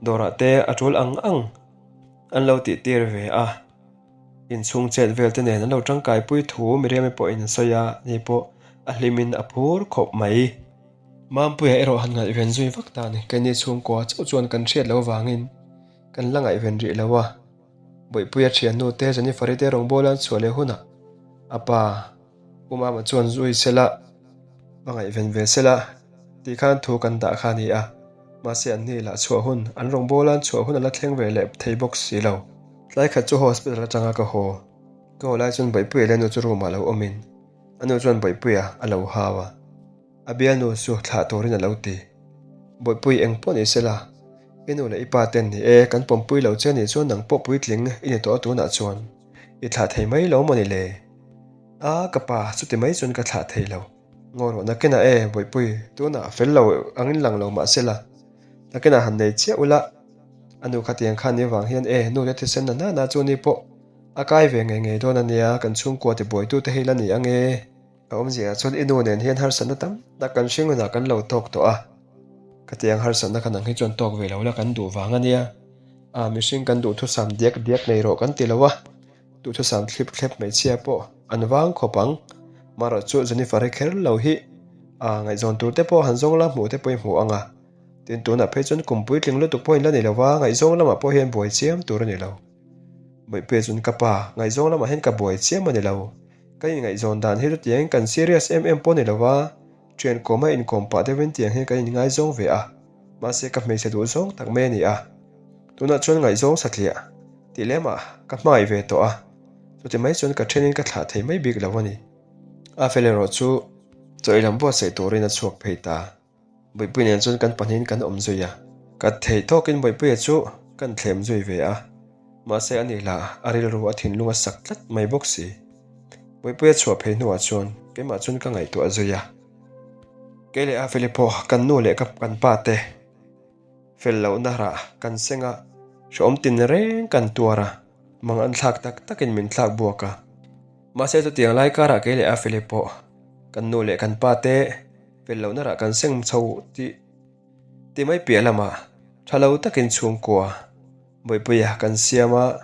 dawrah te a tul ang ang an lo tihtir ve a. Inchhung chet vel te nen an lo tangkai pui thu Miriam-i pawhin a sawi a, ni pawh a hlimin a phur khawp mai. Mampuia erawh han ngaihven zui vak ta a ni. Keini chhungkua chauh chuan kan hriat loh avangin kan la ngaihven rih lo a. Bawihpuia thiannu te Jennifer-i te rawngbawla an chhuah leh hunah a pa U Mama chuan zui sela, va ngaihven ve sela tih khan thu kan dah kha a ni a. Mahse an ni lah chhuah hun, an rawngbawla an chhuah hun a la thleng ve leh thei bawk si lo. Tlai khat chu hospital atanga ka haw. Ka haw lai chuan Bawihpuia leh a nu chu room ah lo awmin a nu chuan Bawihpuia a lo hau a. A bialnu chu thlah turin a lo ti. Bawihpui eng pawh ni sela, i nu leh i pa ten ni e, kan pawmpui lo che nih chuan nang pawh puitling i ni tawh a tunah chuan i thlah thei mai lo maw ni le? A, ka pa, chuti mai chuan ka thlah thei lo. Ngaw rawh nakinah e, Bawihpui, tunah fel lo angin lang lo mah sela, nakinah han nei chiah ula. A nu khatiang khan ni avang hian e, nu te thisen na nana chu ni pawh a kai ve ngei ngei dawn a nia, kan chhungkua tibuaitute hi la ni ang e. A awmziaah chuan i nu nen hian harsatna tam tak kan hring hunah kan lo tawk tawh a, khatiang harsatna kha nang hi chuan tawk ve lo la kan duh vang a nia. A, mihring kan duhthusam diak diak nei rawh kan ti lo a, duhthusam thlip thlep hmeichhia pawh an vang khawp ang. Marawh chu Jennifer-i kher lo hi a, ngaihzawn tur te pawh han zawng la hmuh te pawh i hmu ang a. Tin, tunah phei chuan kum puitling lutuk pawhin la ni lo va, ngaihzawng lamah pawh hian buai chiam tur a ni lo. Bawihpuia chuan ka pa, ngaihzawng lamah hian ka buai chiam a ni lo. Ka inngaihzawn dan hi chutiangin kan serious em em pawh ni lo va, thian kawm a inkawm pah deuhin tiang hian kan inngaizawng ve a, mahse ka hmeichhe duh zawng tak mai a ni a. Tunah chuan ngaihzawng satliah tih lemah ka hmangaih ve tawh a, chuti mai chuan ka thenin ka thlah thei mai bik lo a ni. A fel erawh chu chaw ei lam buatsaih turin a chhuak phei ta. Bawihpui nen chuan kan pahnihin kan awm zui a, ka theih tawkin Bawihpuia chu kan thlem zui ve a, mahse a nih lah a rilru a thinlung a sak tlat mai bawk si. Bawihpuia chhuah phei hnuah chuan keimah chuan ka ngaihtuah zui a, kei leh Afeli pawh kan nu leh ka kan pa te fel lohna rah kan seng a, hrehawm tin reng kan tuar a, mang an thlak tak takin min thlak buak a, mahse chutiang lai karah kei leh Afeli pawh kan nu leh kan pa te Fel lohna rah kan seng chho tih ti mai piah lamah tha lo takin chhungkua Bawihpuia kan siam a,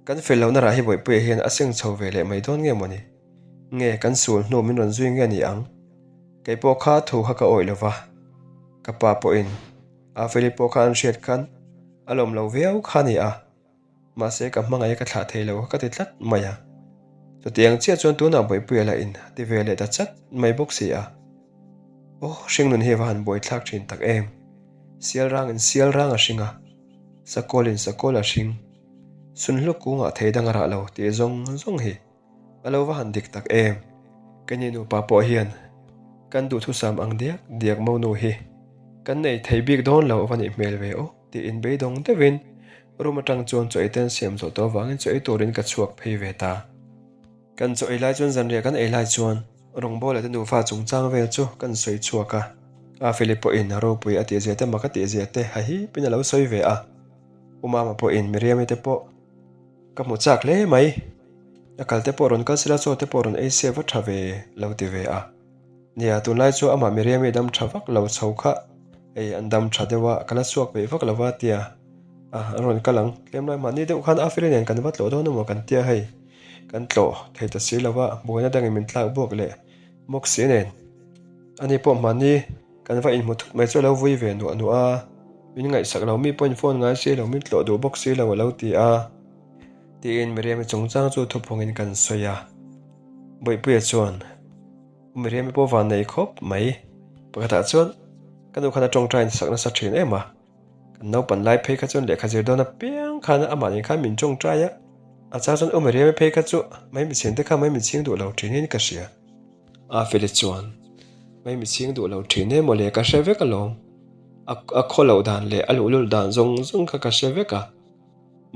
kan fel lohna rah hi Bawihpuia hian a seng chho ve leh mai dawn nge mawni? Nge kan sul hnu min rawn zui nge ni ang? Kei pawh kha thu kha ka awih lo va, ka pa pawhin Afeli pawh kha an hriat khan a lawm lo viau kha a ni a. Mahse ka hmangaih ka thlah thei lo ka ti tlat mai a. Chutiang chiah chuan tunah Bawihpuia lah in a ti ve leh ta chat mai bawk si a. Aw, hringnun hi va han buaithlak thin tak em. Sial rangin sial rang a hring a, sakawlin sakawl a hring. Sunhluk kungah thei dang a rah lo tih zawng zawng hi. A lo va han dik tak em? Keini nupa pawh hian kan duhthusam ang diak diak monu hi kan nei thei bik dawn lo va nih hmel ve aw tiin beidawng deuhin room atang chuan chaw ei te an siam zawh tawh avangin chaw ei turin ka chhuak phei ve ta. Kan chaw ei lai chuan zanriah kan ei lai chuan rawngbawla te nufa chungchang vel chu kan sawi chhuak a, a Philip pawhin a ropui a tihzia te mak a tihzia te ha hipin a lo sawi ve a, U Mama pawhin Miriami te pawh Ka hmu chak hle mai. A kal te pawh rawn kal sela chaw te pawh rawn ei se va tha ve lo ti ve a. Nia, tunlai chu amah Miriami dam tha vak lo chho kha hei an dam tha deuh a, ka la chhuak peih vak lo va tia. A, an rawn kal ang. Tlem lai mahni deuh khan Afeli nen kan va tlawh dawn emaw kan tia hei. Kan tlawh thei ta si lo va, buaina dangin min tlak buak leh bawk si nen. Ani pawh mahni Kan va inhmu thut mai chu a lo vui ve nuah nuah a, min ngaihsak lo mi pawhin phone ngai si lo, min tlawh duh bawk si lo a lo ti a. Tiin Miriami chungchang chu thuphungin kan sawi a. Bawihpuia chuan, U Miriami pawh van nei khawp mai. Pakhatah chuan ka nu khan a tawngtai insak nasa thin em a. Kan naupan lai phei kha chuan lehkha zir dawn apiang khan amah nen khan min tawngtai a. A chang chuan U Miriami phei kha chu maimichhin te kha maimichhing duh lo thinin ka hria. A Feli chuan, Mai mi chhing duh lo thin em mawle, ka hre vek alawm. A a khaw loh dan leh a luhlul dan zawng zawng kha ka hre vek a.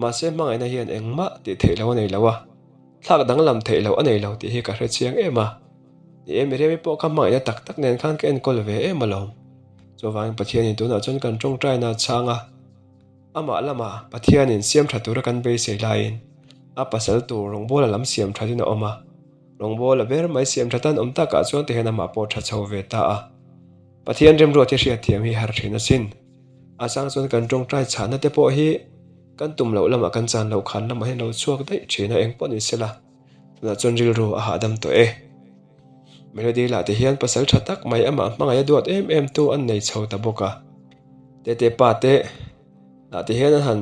Mahse hmangaihna hian engmah tih theih loh a nei lo a, thlak danglam theih loh a nei lo tih hi ka hre chiang em a. Ni e, Miriami pawh kha hmangaihna tak tak nen khan ka enkawl ve em alawm. Chuvangin Pathianin tunah chuan kan tawngtaina a chhang a, amah lamah Pathianin siam tha tura kan beisei laiin a pasal tur rawngbawla lam siam thatin a awm a. Rawngbawla ber mai siam tha tan awm takah chuan tihian amah pawh tha chho ve ta a. Pathian remruat hi hriatthiam hi har thin asin. A chang chuan kan tawngtai chhahna te pawh hi kan tum loh lamah kan chan loh khan lamah hian lo chhuak daih thin a eng pawh ni sela tunah chuan rilru a hahdam tawh e. Melody lah ti hian pasal tha tak mai amah hmangaih a duat em em tu an nei chho ta bawk a. Tete pa te lah ti hian an han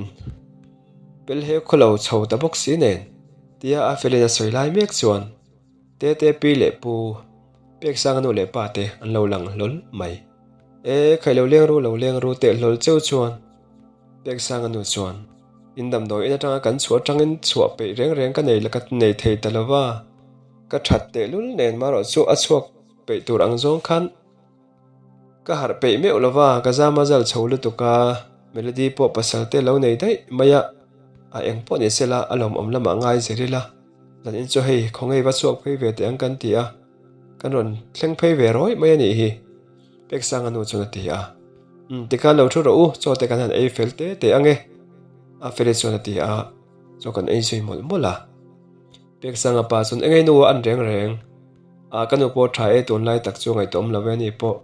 pel he khaw lo chho ta bawk si nen. Tia a felin a sawi lai mek chuan Tete pi leh pu Peksanga nu leh pa te an lo lang hlawl mai. E, khai lo leng ru lo leng ru teh hlawl cheu chuan Peksanga nu chuan in damdawi in atanga kan chhuah atangin chhuah peih reng reng ka nei ka nei thei ta lova, ka that tehlul nen marawh chu a chhuak peih tur ang zawng khan. Ka harh peih meuh lo va, ka zam a zal chho lutuk a, Melody pawh pasal te lo nei daih mai a, a eng pawh ni sela a lawmawm lamah ngai zel ila, zan in chu hei khawngei va chhuak phei ve teh ang kan ti a, kan rawn thleng phei ve rawih mai a nih hi, Peksanga nu chuan a ti a. Umm tikhan lo thu rawh u, chaw te kan han ei fel te te ang e, a Feli chuan a ti a, chaw kan ei zui mawlh mawlh a. Peksanga pa chuan engei nu a an reng reng. A ka nu pawh tha e tunlai tak chu ngaihtuahawm lo e ni pawh.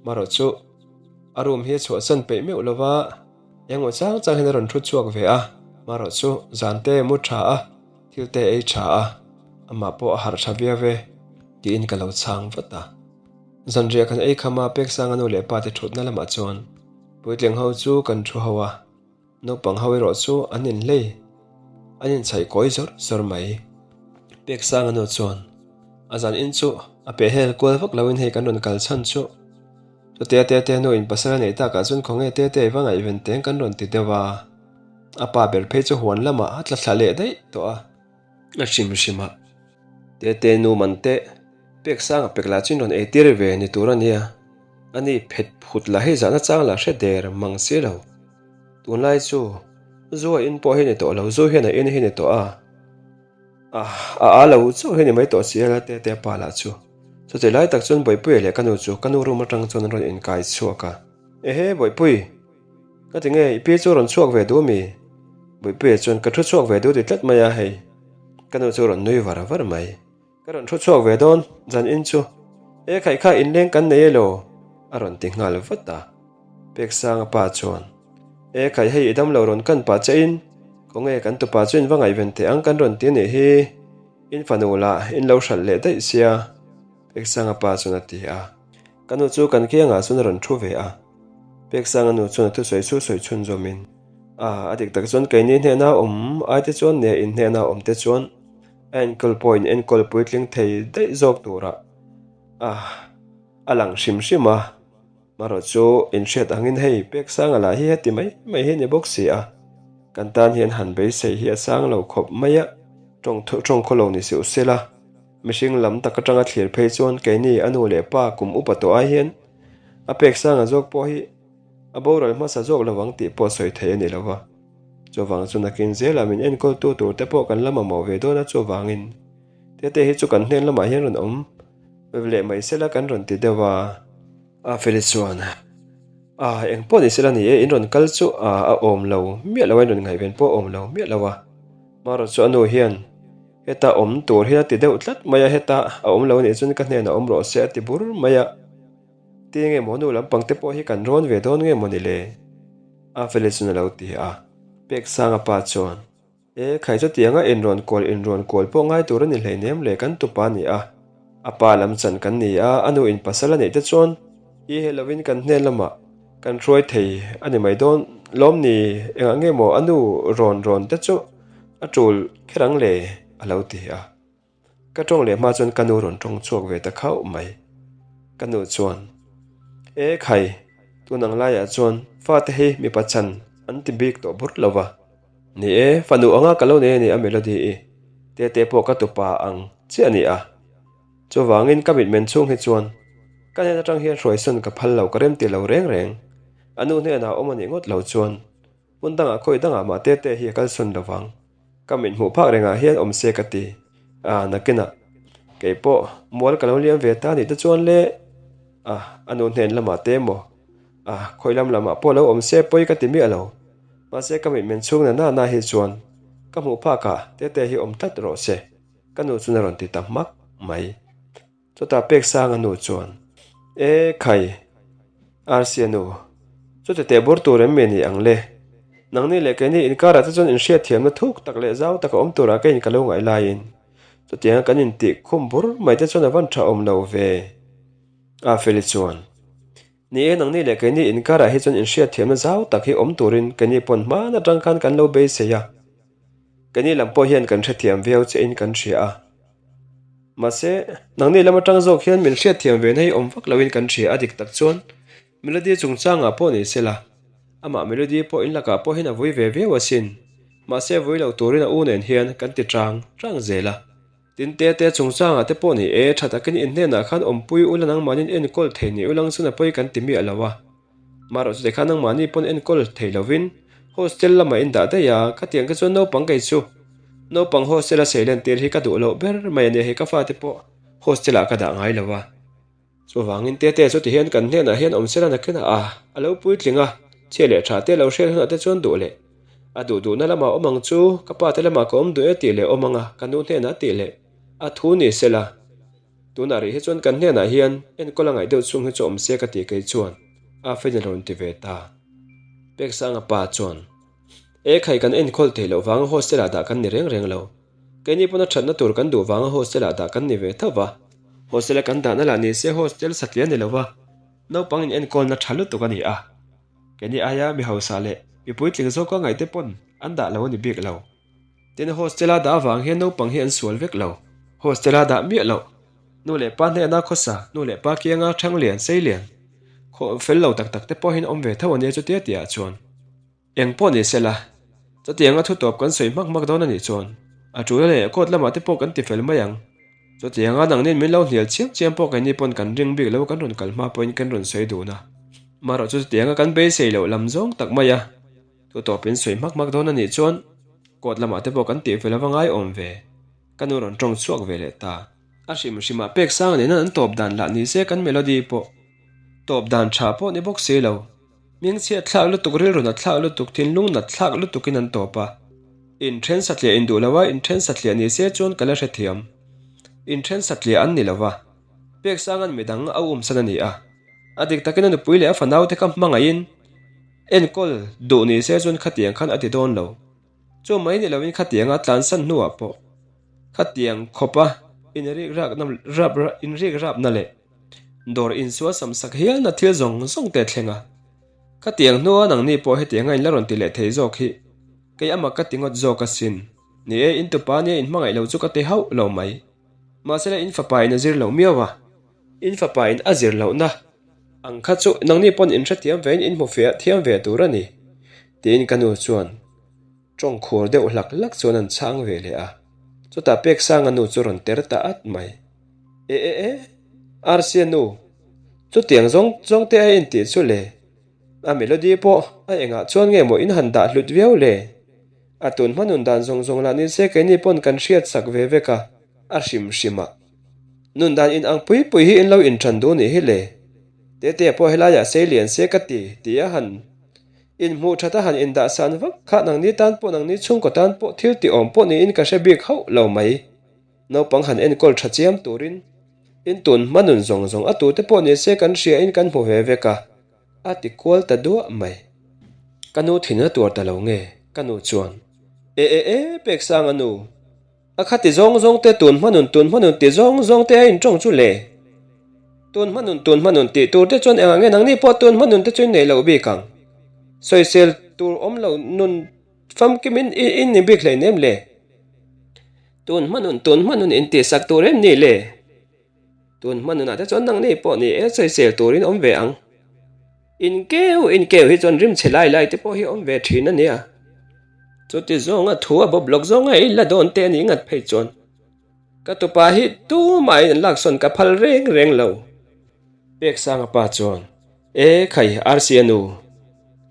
Marawh chu a room hi a chhuahsan peih meuh lo va, engmaw chang chang hian a rawn thu chhuak ve a, marawh chu zan te mu tha a, thil te ei tha a, amah pawh a harh tha viau e tiin ka lo chhang vat a. Zanriah kan ei kham a, Peksanga nu leh pa te thutna lamah chuan puitling ho chu kan thu ho a. Naupang ho erawh chu an inhlei, an inchhaih kawi zawr zawr mai. Peksanga nu chuan a zan in chu a peh hel kual vak loin hei kan rawn kal chhan chu chutia Tete nu in pasal a neih takah chuan khawnge Tete i va ngaihven teng kan rawn ti deuh a, a pa ber phei chu huan lamah a tla thla leh daih tawh a. A hrim hrim a, Tete nu man teh Peksanga pek lah chu in rawn eitir ve ni tur a nia, ani phet phut lah hei zahna chang lah hre der mang si lo. Tunlai chu zu a in pawh hi ni tawh lo, zu hian a in hi ni tawh a, a a a lo chauh hi ni mai tawh si a la tete a pa lah chu. Chutih lai tak chuan Bawihpuia leh ka nu chu ka nu room atang chuan an rawn inkai chhuak a. Ehe Bawihpui, ka ti nge i pi chu rawn chhuak ve duh mi? Bawihpuia chuan ka thu chhuak ve duh ti tlat mai a hei. Ka nu chu rawn nui var var mai. Ka rawn thu chhuak ve dawn, zan in chu. E khaih kha inleng kan nei elaw? A rawn ti nghal vat a. Peksanga pa chuan, E khaih hei i dam lo rawn kan pah che in, khawnge kan tupa chu in va ngaihven teh ang kan rawn ti anih hi, in fanu lah in lo hralh leh daih sia, Peksanga pa chuan a ti a. Ka nu chu kan kiangah chuan a rawn thu ve a. Peksanga nu chuan a thusawi chu sawi chhunzawmin, A, a dik tak chuan keini hnena awm ai te chuan nge in hnena awm te chuan A enkawl pawh in enkawl puitling thei daih zawk turah a a lang hrim hrim a, marawh chu inhriat angin hei Peksanga lah hi heti mai mai hi ni bawk si a, kan tan hian han beisei hi a sang lo khawp mai a, tawng tawng khaw lo ni suh sela, mihring lam tak atanga thlir phei chuan keini a nu leh pa kum upa tawh ai hian a Peksanga zawk pawh hi a boral hmasa zawk lo ang tih pawh sawi thei a ni lo va. Chuvang chu nakin zelah min enkawltu tur te pawh kan la mamawh ve dawn a chuvangin Tete hi chu kan hnen lamah hian rawn awm leh mai sela kan rawn ti deuh a. A Feli chuan A eng pawh ni sela ni e in rawn kal chu a a awm lo miah lo a in rawn ngaihven pawh a awm lo miah lo a. Marawh chu a nu hian heta awm tur hian a ti deuh tlat mai a heta a awm lo anih chuan ka hnenah awm rawh se a ti bur mai a. Tinge maw nu lampang te pawh hi kan rawn ve dawn nge maw ni le? A Feli chuan a lo ti a, Peksanga pa chuan, E, khai chutianga inrawn kual inrawn kual pawh ngai tur a ni hleinem le kan tupa a ni a, a pa lam chan kan ni a, a nu in pasal a neih te chuan i he lovin kan hnen lamah kan hruai thei a ni mai dawn lawm ni, engah nge maw a nu rawn rawn te chu a tul kher ang le? a lo ti a. Ka tawng leh hma chuan ka nu rawn tawng chhuak ve ta khauh mai. Ka nu chuan, E khai, tun ang laiah chuan fate hi mipa chhan an ti bik tawh bur lo va. Ni e, fanu anga ka lo nei a ni a Melody i tete pawh ka tupa ang chiah a ni a. Chuvangin ka mitmen chhung hi chuan ka hnen atang hian hruaisawn ka phal lo ka remti lo reng reng. A nu hnenah awm a nih ngawt lo chuan Hmun dangah khawi dangah mah tete hi a kalsawn lo vang. Ka mit hmuh phak rengah hian awm se ka ti. A, nakinah. Kei pawh mual ka lo liam ve ta nih te chuan le. A, a nu hnen lamah te emaw? A, khawi lam lamah pawh lo awm se pawi ka ti miah lo. Mahse ka mitmen chhung na na na hi chuan ka hmuh phakah tete hi awm tlat rawh se, ka nu chuan a rawn ti ta hmak mai. Chutah Peksanga nu chuan, E khai, Arsia nu, chuti teh bur tur em mi ni ang le? Nangni leh keini inkarah te chuan inhriatthiamna thuk tak leh zau taka awm turah ka in ka lo ngaih laiin chutianga kan intih khum bur mai te chuan a van tha awm lo ve. A Feli chuan, Ni e, nangni leh keini inkarah hi chuan inhriatthiamna zau tak hi awm turin keini pawn hman atang khan kan lo beisei a. Keini lam pawh hian kan hrethiam viau che in kan hria a. Mahse, nangni lam atang zawk hian min hriatthiam ve na hi awm vak loin kan hria a dik tak chuan Melody chungchangah pawh ni sela, amah Melody pawh in lakah pawh hian a vui ve viau asin. Mahse, vui lo turin a u nen hian kan ti chang chang zel a. Tin Tete chungchangah te pawh ni e, tha takin in hnenah khan awmpui ula nangmahniin enkawl thei ni ulang chuan a pawi kan ti miah lo a. Marawh chutah khan nangmahni pawn enkawl thei lovin hostel lamah in dah daih a, khatiang kha chuan naupang kei chu naupang hostel a sei lentir hi ka duh loh ber mai a nia hei ka fate pawh hostel ah ka dah ngai lo a. Chuvangin Tete chu tihian kan hnenah hian awm sela nakin a a lo puitling a, chhia leh tha te lo hriat hunah te chuan duh leh a duh duhna lamah awm ang chu ka pa te lamah ka awm duh e tih leh awm ang a, ka nu hnenah tih leh a thu ni sela. Tunah rih hi chuan kan hnenah hian enkawl a ngaih deuh chhung hi chu awm se ka tih kei chuan a Feli rawn ti ve ta. Peksanga pa chuan, E khai kan enkawl theih loh vanga hostel ah dah kan ni reng reng lo. Keini pawn a thatna tur kan duh vanga hostel ah dah kan ni ve tho va. Hostel a kan dahna lah ni se hostel satliah ni lova naupang in enkawlna tha lutuk a ni a. Keini aia mi hausa leh mi puitling zawka ngaihte pawn an dah lo a ni bik lo. Tin, hostel-a dah avang hian naupang hi an sual vek lo. Hostel-a dah miah loh. Nu leh pa hnena khawsa, nu leh pa kianga thang lian, sei lian, khaw fel lo tak tak te pawhin awm ve tho a nia chutia tihah chuan. Eng pawh ni sela, chutianga thu tawp kan sawi hmak hmak dawn a nih chuan a tul leh court lamah te pawh kan ti fel mai ang. Chutianga nangnin min lo hnial chiam chiam pawh keini pawn kan ring bik lo kan rawn kal hma pawhin kan rawn sawi dun a. Marawh chu chutianga kan beisei loh lam zawng tak mai a. Thu tawp in sawi hmak hmak dawn a nih chuan court lamah te pawh kan tih fel ava ngai awm ve. Ka nu rawn tawng chhuak ve leh ta. A hrim hrimah pek sang nena an tawp dan lah ni se kan melody pawh tawp dan tha pawh ni bawk si lo. Hmingchhiat thlak lutuk rilru nat thlak lutuk thinlung nat thlak lutukin an tawp a. Inthen satliah induh lo a inthen satliah ni se chuan ka la hrethiam. Inthen satliah an ni lo va. Pek sangan midang a umsan a ni a. A dik takin a nupui leh a fanaute kha hmangaihin Enkawl duh ni se chuan khatiang khan a ti dawn lo. Chu mai ni loin khatianga tlansan hnuah pawh khatiang khawpa inrikrakna rap inrikrapna leh dawr insual samsak hialna thil zawng zawng te a thleng a. Khatiang hnua nangni pawh hetianga in la rawn ti leh thei zawk hi kei ama ka ti ngawt zawk asin. Ni e, in tupa nia in hmangaih lo chu ka ti hauh lo mai. Mahsela in fapa in a zir lo miau a. In fapa in a zir lohna ang kha chu nangni pawn in hrethiam vein in hmu fiah thiam ve tur a ni, tiin ka nu chuan tawng khur deuh hlak hlak chuan an chhang ve leh a. Chutah Peksanga nu chu rawn ter ta at mai. E e e, Arsia nu, chutiang zawng zawng te a intih chu le, a melody pawh a engah chuan nge maw in han dah hlut viau le? A tun hma nun dan zawng zawng lah ni se keini pawn kan hriat sak ve vek a, a hrim hrim a. Nun dan in ang pui pui hi in lo inthan duh nih hi le. Tetea pawh helaiah sei lian se ka ti, ti a han inhmuh that a han indah san vak kha nangni tan pawh nangni chhungkaw tan pawh thil ti awm pawh niin ka hre bik hauh lo mai. Naupang han enkawl tha chiam turin in tun hma nun zawng zawng a tute pawh ni se kan hria in kan hmu ve vek a, a ti kual ta duah mai. Ka nu thin a tuar ta lo nge? Ka nu chuan, E e e, Peksanga nu, A kha ti zawng zawng te tun hmanun tun hmanun ti zawng zawng te a intawng chu le. Tun hmanun tun hmanun tih tur te chuan engah nge nangni pawh tun hmanun te chu in nei lo bik ang. Sawisel tur awm lo nun famkim in in ni bik hlei nem le. Tun hmanun tun hmanun in tihsak tur em ni le. Tun hma nunah te chuan nangni pawh ni e sawisel turin awm ve ang. Inkeu inkeu hi chuan rimchhe lai lai te pawh hi awm ve thin a nia. Chuti zawnga thu a bawp lawk zawnga i la dawn te a nih ngat phei chuan ka tupa hi tumahin an laksawn ka phal reng reng lo. Peksanga pa chuan E khai Rc a nu,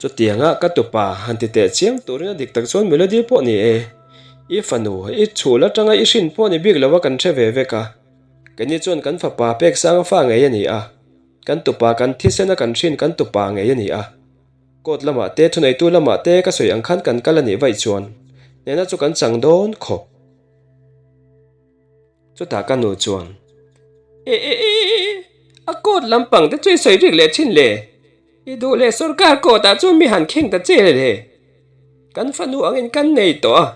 chutianga ka tupa han ti teh chiam turin a dik tak chuan Melody pawh ni e, i fanu i chhul atanga i hrin pawh ni bik lo a kan hre ve vek a, keini chuan kan fapa Peksanga fa ngei a ni a, kan tupa kan thisen a kan hrin kan tupa ngei a ni a, court lamah te thuneitu lamah te ka sawi ang khan kan kal a nih vaih chuan nena chu kan chang dawn khawp. Chutah ka nu chuan, E e e e, a court lampang te chu i sawi rik leh thin le, i duh leh sorkar court ah chuan mi han kheng ta che le, kan fanu angin kan nei tawh a,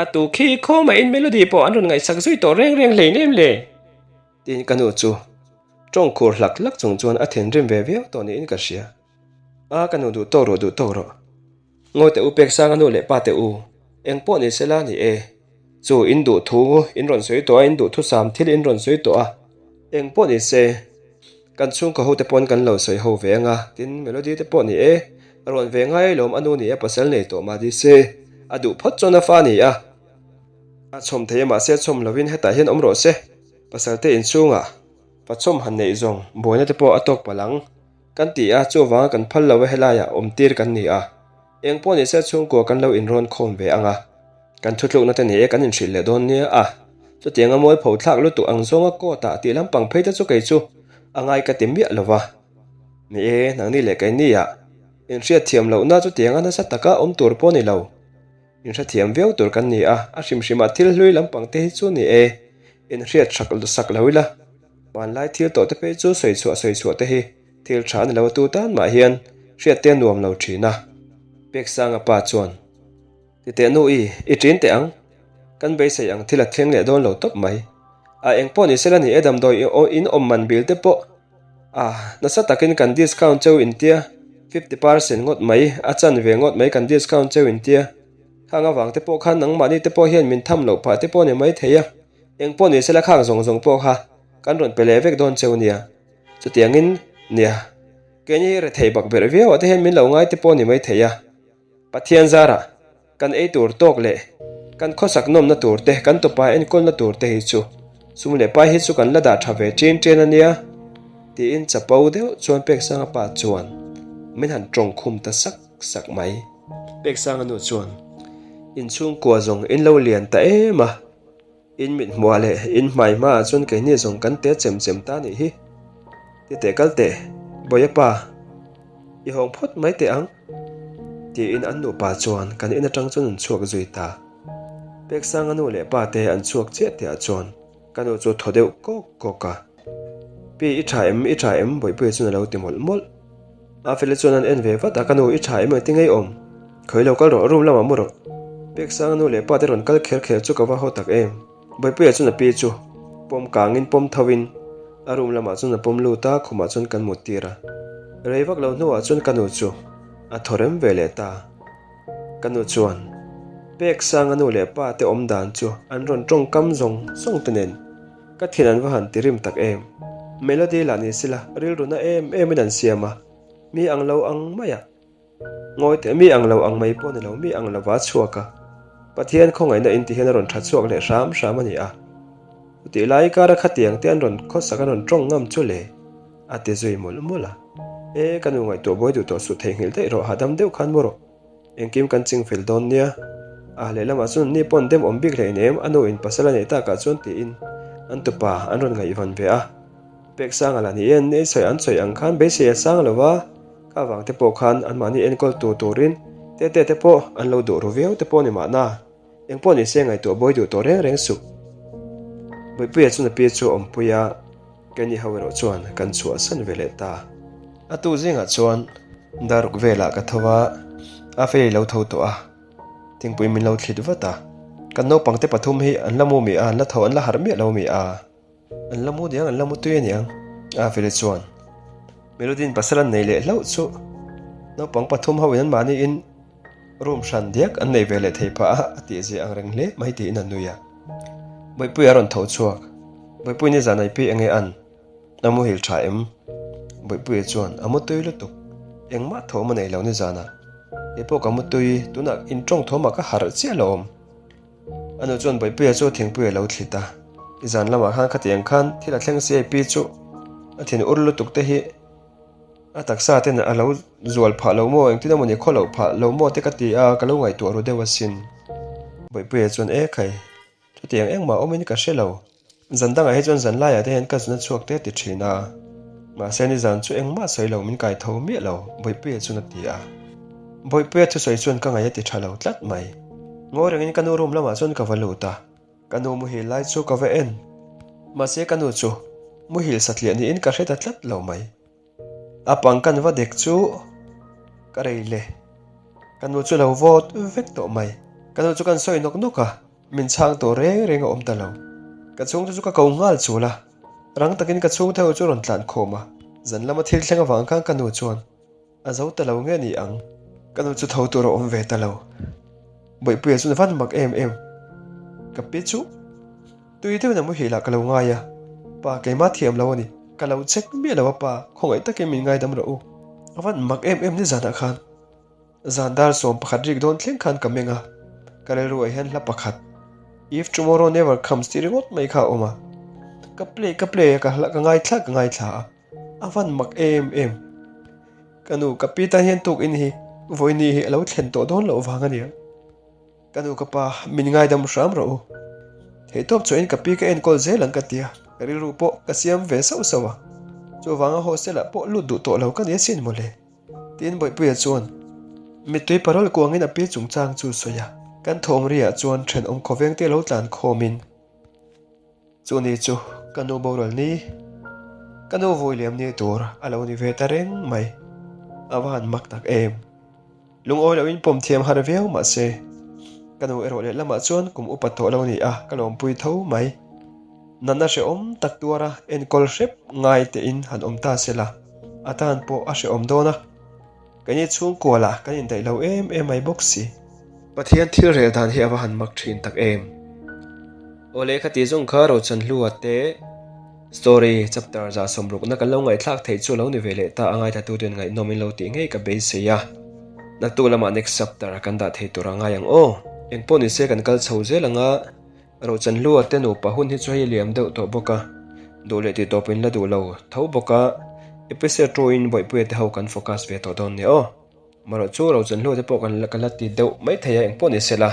a tu khi khawmah in Melody pawh an rawn ngaihsak zui tawh reng reng hlei nem le, tiin ka nu chu tawng khur hlak hlak chung chuan a thinrim ve viau tawh niin ka hria. A ka nu duh tawk rawh duh tawk rawh. Ngawi teh u Peksanga nu leh pa teh u, eng pawh ni sela ni e. Chu in duh thu in rawn sawi tawh a, in duh thusam thil in rawn sawi tawh a, eng pawh ni se, kan chhungkaw ho te pawn kan lo sawi ho ve ang a, tin Melody te pawh ni e, rawn ve ngai alawm a nu ni a pasal nei tawh mah ni se, a duh phawt chuan a fa ni a. A chhawm thei a mahse chhawm lovin hetah hian awm rawh se. Pasalte inchhungah pa chhawm han neih zawng buaina te pawh a tawk palh ang kan ti a, chuvanga kan phal lo a helaiah awm tir kan ni a. Eng pawh nise chhungkua kan lo inrawn khawm ve ang a, kan thutlukna te ni e kan inhrilh leh dawn nia a. Chutianga mualpho thlak lutuk ang zawnga court ah tih lampang phei te chu kei chu a ngai ka ti miah lo va. Ni e, nangni leh keini ah inhriatthiam lohna chutianga nasa taka awm tur pawh ni lo. Inhrethiam viau tur kan ni a, a hrim hrimah thil hlui lampang te hi chu ni e, inhriat hrak sak lo ila. Hmanlai thil tawh te phei chu sawi chhuah sawi chhuah te hi thil tha a ni lo a tu tan mah hian hriat te a nuam lo thin a. Peksanga pa chuan, Titeh nu i, i ṭin teh ang. Kan beisei ang thil a thleng leh dawn lo tawp mai. A eng pawh ni sela ni e damdawi in awm man bil te pawh a nasa takin kan discount cheu intia 50% ngawt mai a chan ve ngawt mai kan discount cheu intia khang avang te pawh khan nangmahni te pawh hian min tham loh phah te pawh ni mai thei a eng pawh ni sela khang zawng zawng pawh kha kan rawn pe leh vek dawn cheu nia chutiangin nia keini hi rethei bak berh viau ah te hian min lo ngai te pawh ni mai thei a Pathian zarah Kan ei tur tawk leh kan khawsak nawmna tur te, kan tupa enkawlna tur te hi chu sum leh pai hi chu kan la dah tha ve ṭin ṭin a nia, tiin chapo deuh chuan Peksanga pa chuan min han tawng khum ta sak sak mai. Peksanga nu chuan, Inchhungkua zawng in lo lian ta em a. In mit hmuah leh in hmai hmaah chuan keini zawng kan te chem chem ta nih hi. Ti teh kal teh, Bawia pa, i hawng phawt mai teh ang, tiin an nupa chuan kan in atang chuan an chhuak zui ta. Peksanga nu leh pa te an chhuak chiah tihah chuan ka nu chu thaw deuh kawk kawk a. Pi, i tha em, i tha em? Bawihpuia chuan a lo ti mawlh mawlh. Afeli chuan an en ve vat a, Ka nu, i tha em engti ngei awm? Khawi lo kal rawh, room lamah mu rawh. Peksanga nu leh pa te rawn kal kher kher chu ka va haw tak em. Bawihpuia chuan a pi chu pawm kangin pawm tho in a room lamah chuan a pawm lut a, khumah chuan kan mut tir a. Rei vak lo hnuah chuan ka nu chu a thaw rem ve leh ta. Ka nu chuan Peksanga nu leh pa te awm dan chu an rawn tawngkam zawng zawng te nen Ka thin an va han ti rim tak em. Melody lah ni sila rilru na em em in an siam a, mi ang lo ang mai a. Ngawi teh mi ang lo ang mai pawh ni lo mi ang lova a chhuak a. Pathian khawngaihna in ti hian a rawn tha chhuak leh hram hram a ni a. Chutih lai kara khatiang te an rawn khawsak an rawn tawng ngam chu le a ti zui mawlh mawlh a. E ka nu ngaihtuah buai duh tawh suh theihnghilh daih rawh hahdam deuh khan mu rawh. Engkim kan ching fel dawn nia. A lehlamah chuan ni pawn dem awm bik hlein em, a nu in pasal a neih takah chuan tiin an tupa an rawn ngaihvan ve a. Peksanga lah ni en, ei sawi an sawi ang khan beisei a sang lo va, kha vang te pawh khan anmahni enkawl tu turin tete te pawh an lo duh ru viau te pawh ni mahna. Eng pawh nise ngaihtuah buai duh tawh reng reng suh. Buipuia chuan a pi chu a awmpui a, keini ho erawh chuan kan chhuahsan ve leh ta. A tu zingah chuan daruk velah ka tho a, a fei lo tho tawh a, thingpui min lo thlit vat a. Kan naupangte pathum hi an la mu mi a, an la tho an la harh miah lo mi a. An la mu diang, an la mu tui a niang. A Feli chuan Melody-in pasal an nei leh hlauh chu naupang pathum ho in anmahni in room hran diak an nei ve leh thei phah a, a tih zia ang reng hle mai tiin a nui a. Bawihpuia a rawn tho chhuak. Bawihpui nizan ai pi enge an? A muhil tha em? Bawihpuia chuan a mu tui lutuk. Engmah thawm a nei lo nizanah. Kei pawh ka mu tui, tunah intawng thawmah ka harh chiah lo awm. A nu chuan Bawihpuia chu thingpui a lo thlit a, I zan lamah khan khatiang khan thil a thleng si pi chu a thin ur lutuk te hi a taksa ten a lo zual phah lo maw engtin emawni khaw loh phah lo maw te ka ti a, ka lo ngaihtuah ru deuh asin. Bawihpuia chuan E khai, chutiang engmah awmin ka hre lo. Zan dangah hi chuan zan laiah te hian ka zun a chhuak te a ti thin a, mahse nizan chu engmah sawi lo min kai tho miah lo, Bawihpuia chuan a ti a. Bawihpuia thusawi chuan ka ngaih a ti tha lo tlat mai. Ngawi rengin ka nu room lamah chuan ka va lut a, ka nu muhil lai chu ka va en. Mahse ka nu chu muhil satliah niin ka hre ta tlat lo mai. A pang kan va dek chu ka rei le. Ka nu chu lo vawt vek tawh mai. Ka nu chu kan sawi nawk nawk a. Min chhang tawh reng reng a awm ta lo. Ka chhungte chu ka ko nghal chul a, rang takin ka chhungte ho chu rawn tlan khawm a. Zan lama thil thleng avang khan ka nu chuan a zo ta lo nge ni ang? Ka nu chu tho tur a awm ve ta lo. Bawihpuia chuan van mak em em. Ka pi chu tui deuhin a muhil ah ka lo ngai a, pa keimah thiam lo a ni. Ka lo check miah lo a pa, khawngaih takin min ngaidam rawh u. A van mak em em nizanah khan. Zan dar 11 rik dawn thleng khan ka meng a, ka rilruah hian hla pakhat. If Tomorrow Never Comes tih ringawt mai kha a awm a. Ka play ka play a, ka hla ka ngaithla ka ngaithla a, a van mak em em. Ka nu ka pi tan hian tukin hi vawiini hi a lo thlen tawh dawn loh vang a nia. Ka nu ka pa min ngaidam hram rawh u. Theihtawp chuahin ka pi ka enkawl zel ang ka ti a, ka rilru pawh ka siam ve sauh sauh a. Chuvanga hostel ah pawh lut duh tawh lo ka ni asin mawle. Tiin Bawihpuia chuan mittui parawl kuangin a pi chungchang chu sawi a. Kan thawmriah chuan thenawm khawvengte lo tlan khawmin chu ni chu ka nu boral ni, ka nu vui liam ni tur a lo ni ve ta reng mai. A va han mak tak em! Lungawi loin pawm thiam har viau mah se, ka nu erawh lehlamah chuan kum upa tawh lo ni a, ka lawmpui tho mai. Natna hrehawm tak tuara enkawl hrep ngai tein han awm ta se la, a tan pawh a hrehawm dawn a. Keini chhungkua lah kan indaih lo em em mai bawk si. Pathian thil rel dan hi a va han mak thin tak em. Aw lehkha tih zawng kha Rochanhlua te story chapter 160 na kan lo ngaihthlak theih chu a lo ni ve leh ta a ngaithlatuten ngaihnawm in lo tih ngei ka beisei a. Naktuk lamah next chapter kan dah thei tur a ngai ang aw. Engpawh nise kan kal chho zel ang a. Rochanhlua te nupa hun hi chu hei liam deuh tawh bawk a, duh leh tih tawpin la duh lo tho bawk a, episode two in Bawihpuia te ho kan focus ve tawh dawn nia aw. Marawh chu Rochanhlua te pawh kan la ka la ti deuh mai thei a engpawh ni sela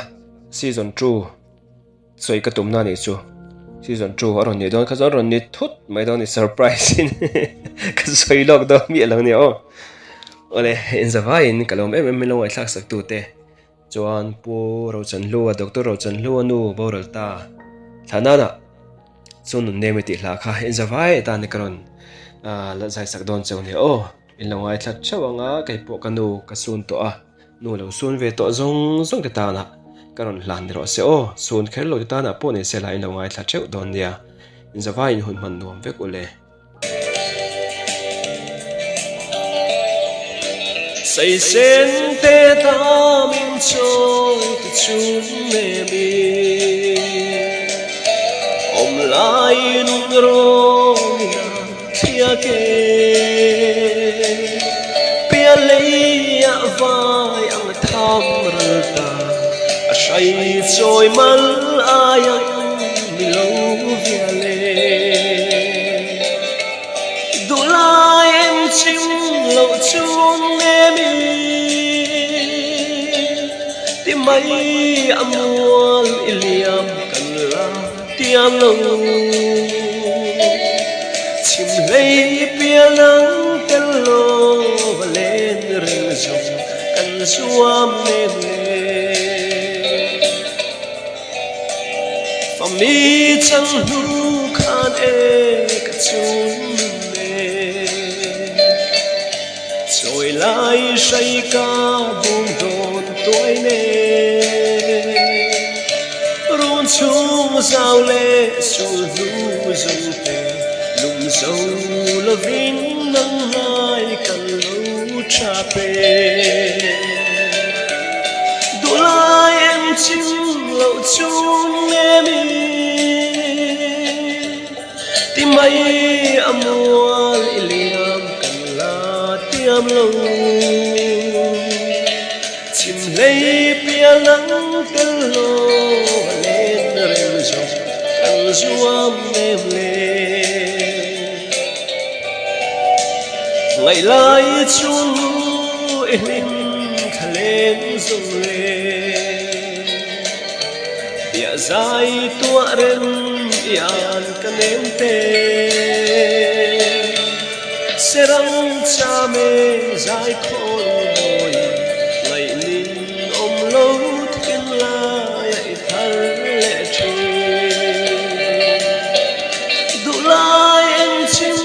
season two sawi ka tumna a nih chu season two a rawn nih dawn kha chuan a rawn ni thut mai dawn a ni surprise in ka sawi lawk dawn miah lo nia aw. Awle inzavaiin ka lawm em em mai lo ngaihthlak sak tute. Chuan Pu Rochanhlua, Doctor Rochanhlua nu boral ta Thlanana chu nun nem i tih hla kha in zavai atan ka rawn la zai sak dawn cheu nia aw. In lo ngaithla theuh ang a, kei pawh ka nu ka sun tawh a, nu lo sun ve tawh zawng zawng te tanah ka rawn hlan ni rawh se aw. Sun kher lo te tanah pawh ni se la in lo ngaithla theuh dawn nia. In zavai in hun hman nuam vek u le. Saisen te tamin chawi te chhun nemi Awm lai nun rawngin a thliak e Pial leiah vai ang a tham ral ta A hrai chawi mal ai ang mi lo vial e. Duhlai em chim loh chung nem i ti mai a mual i liam kan la tiam lo. Chim hlei pial nang tel lo va len reng zawng kan zuam nem le. Fami chang hnu khan e ka chun e Chawi lai hrai ka bung dawn tuai ne Run chung zau le sul hnu zung te Lung zo lovin nang ngai kan lo tha pe Duhlai em chim loh chun nem i Ti mai a mual i liam kan la tiam lo Chim hlei pial nang tel lo a len reng zawng kan zuam nem le. Ngaih lai chu i hlim thla leng zo le Bia zai tuah rem i an ka nem te Serang cham e zai khawl mawi Ngaih nin awm lo thin lai a i thar leh thin. Duhlai eng chim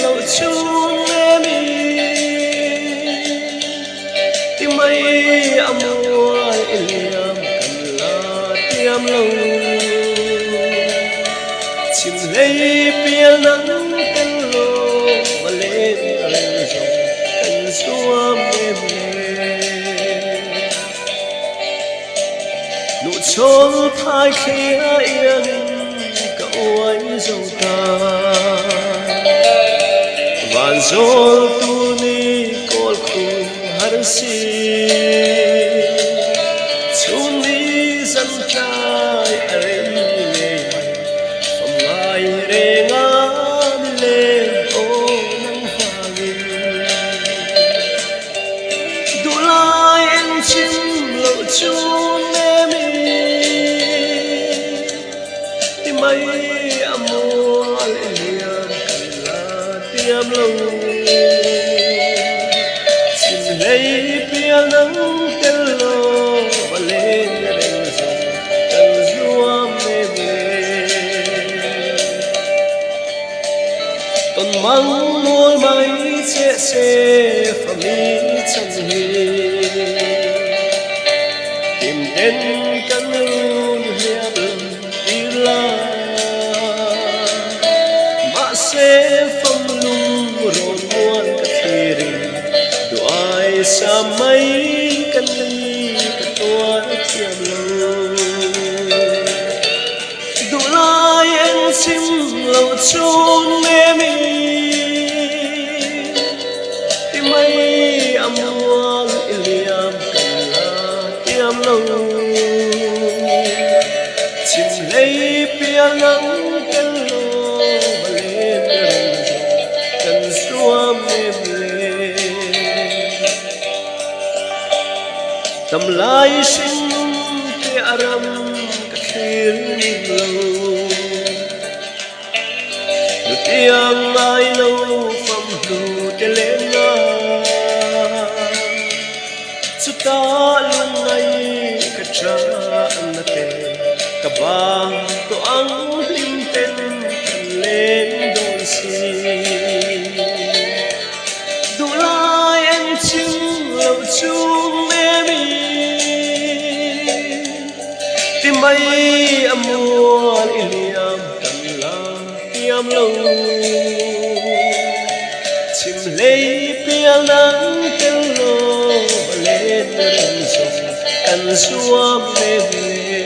loh chung em i ti mai a mual i liam kan la tiam lo. Chim hlei pial nang tel lo va len reng zawng kan zuam em le. Hnuchhawn thai thlia iangin ka uai zo ta. Van zawl tu ni kawl khum har si. Chhun ni zan tlai a rem. che fami chan hi. Kim ten kan run hliam lo tir la. Mahse fam lung rawn muan ka thlir in duai sa mai ka ni ka tuar thiam lo. Duhlai eng chim lo chun nem i ti mai a mual i liam kan la tiam lo. Chim hlei pial nang tel lo va len reng zawng kan zuam em le. Tam lai hring te a ram ka thlir ning lo. Nutiang ngai lo fam hnu te len na. Chutah lungngai ka tha na te ka bang tawh ang hlim ten kan leng dawn si. Duhlai eng chim lo chung nem i ti mai a mual i hliam kan la tiam lo. Chim hlei pial nang tel lo va len reng zawng kan zuam nem le.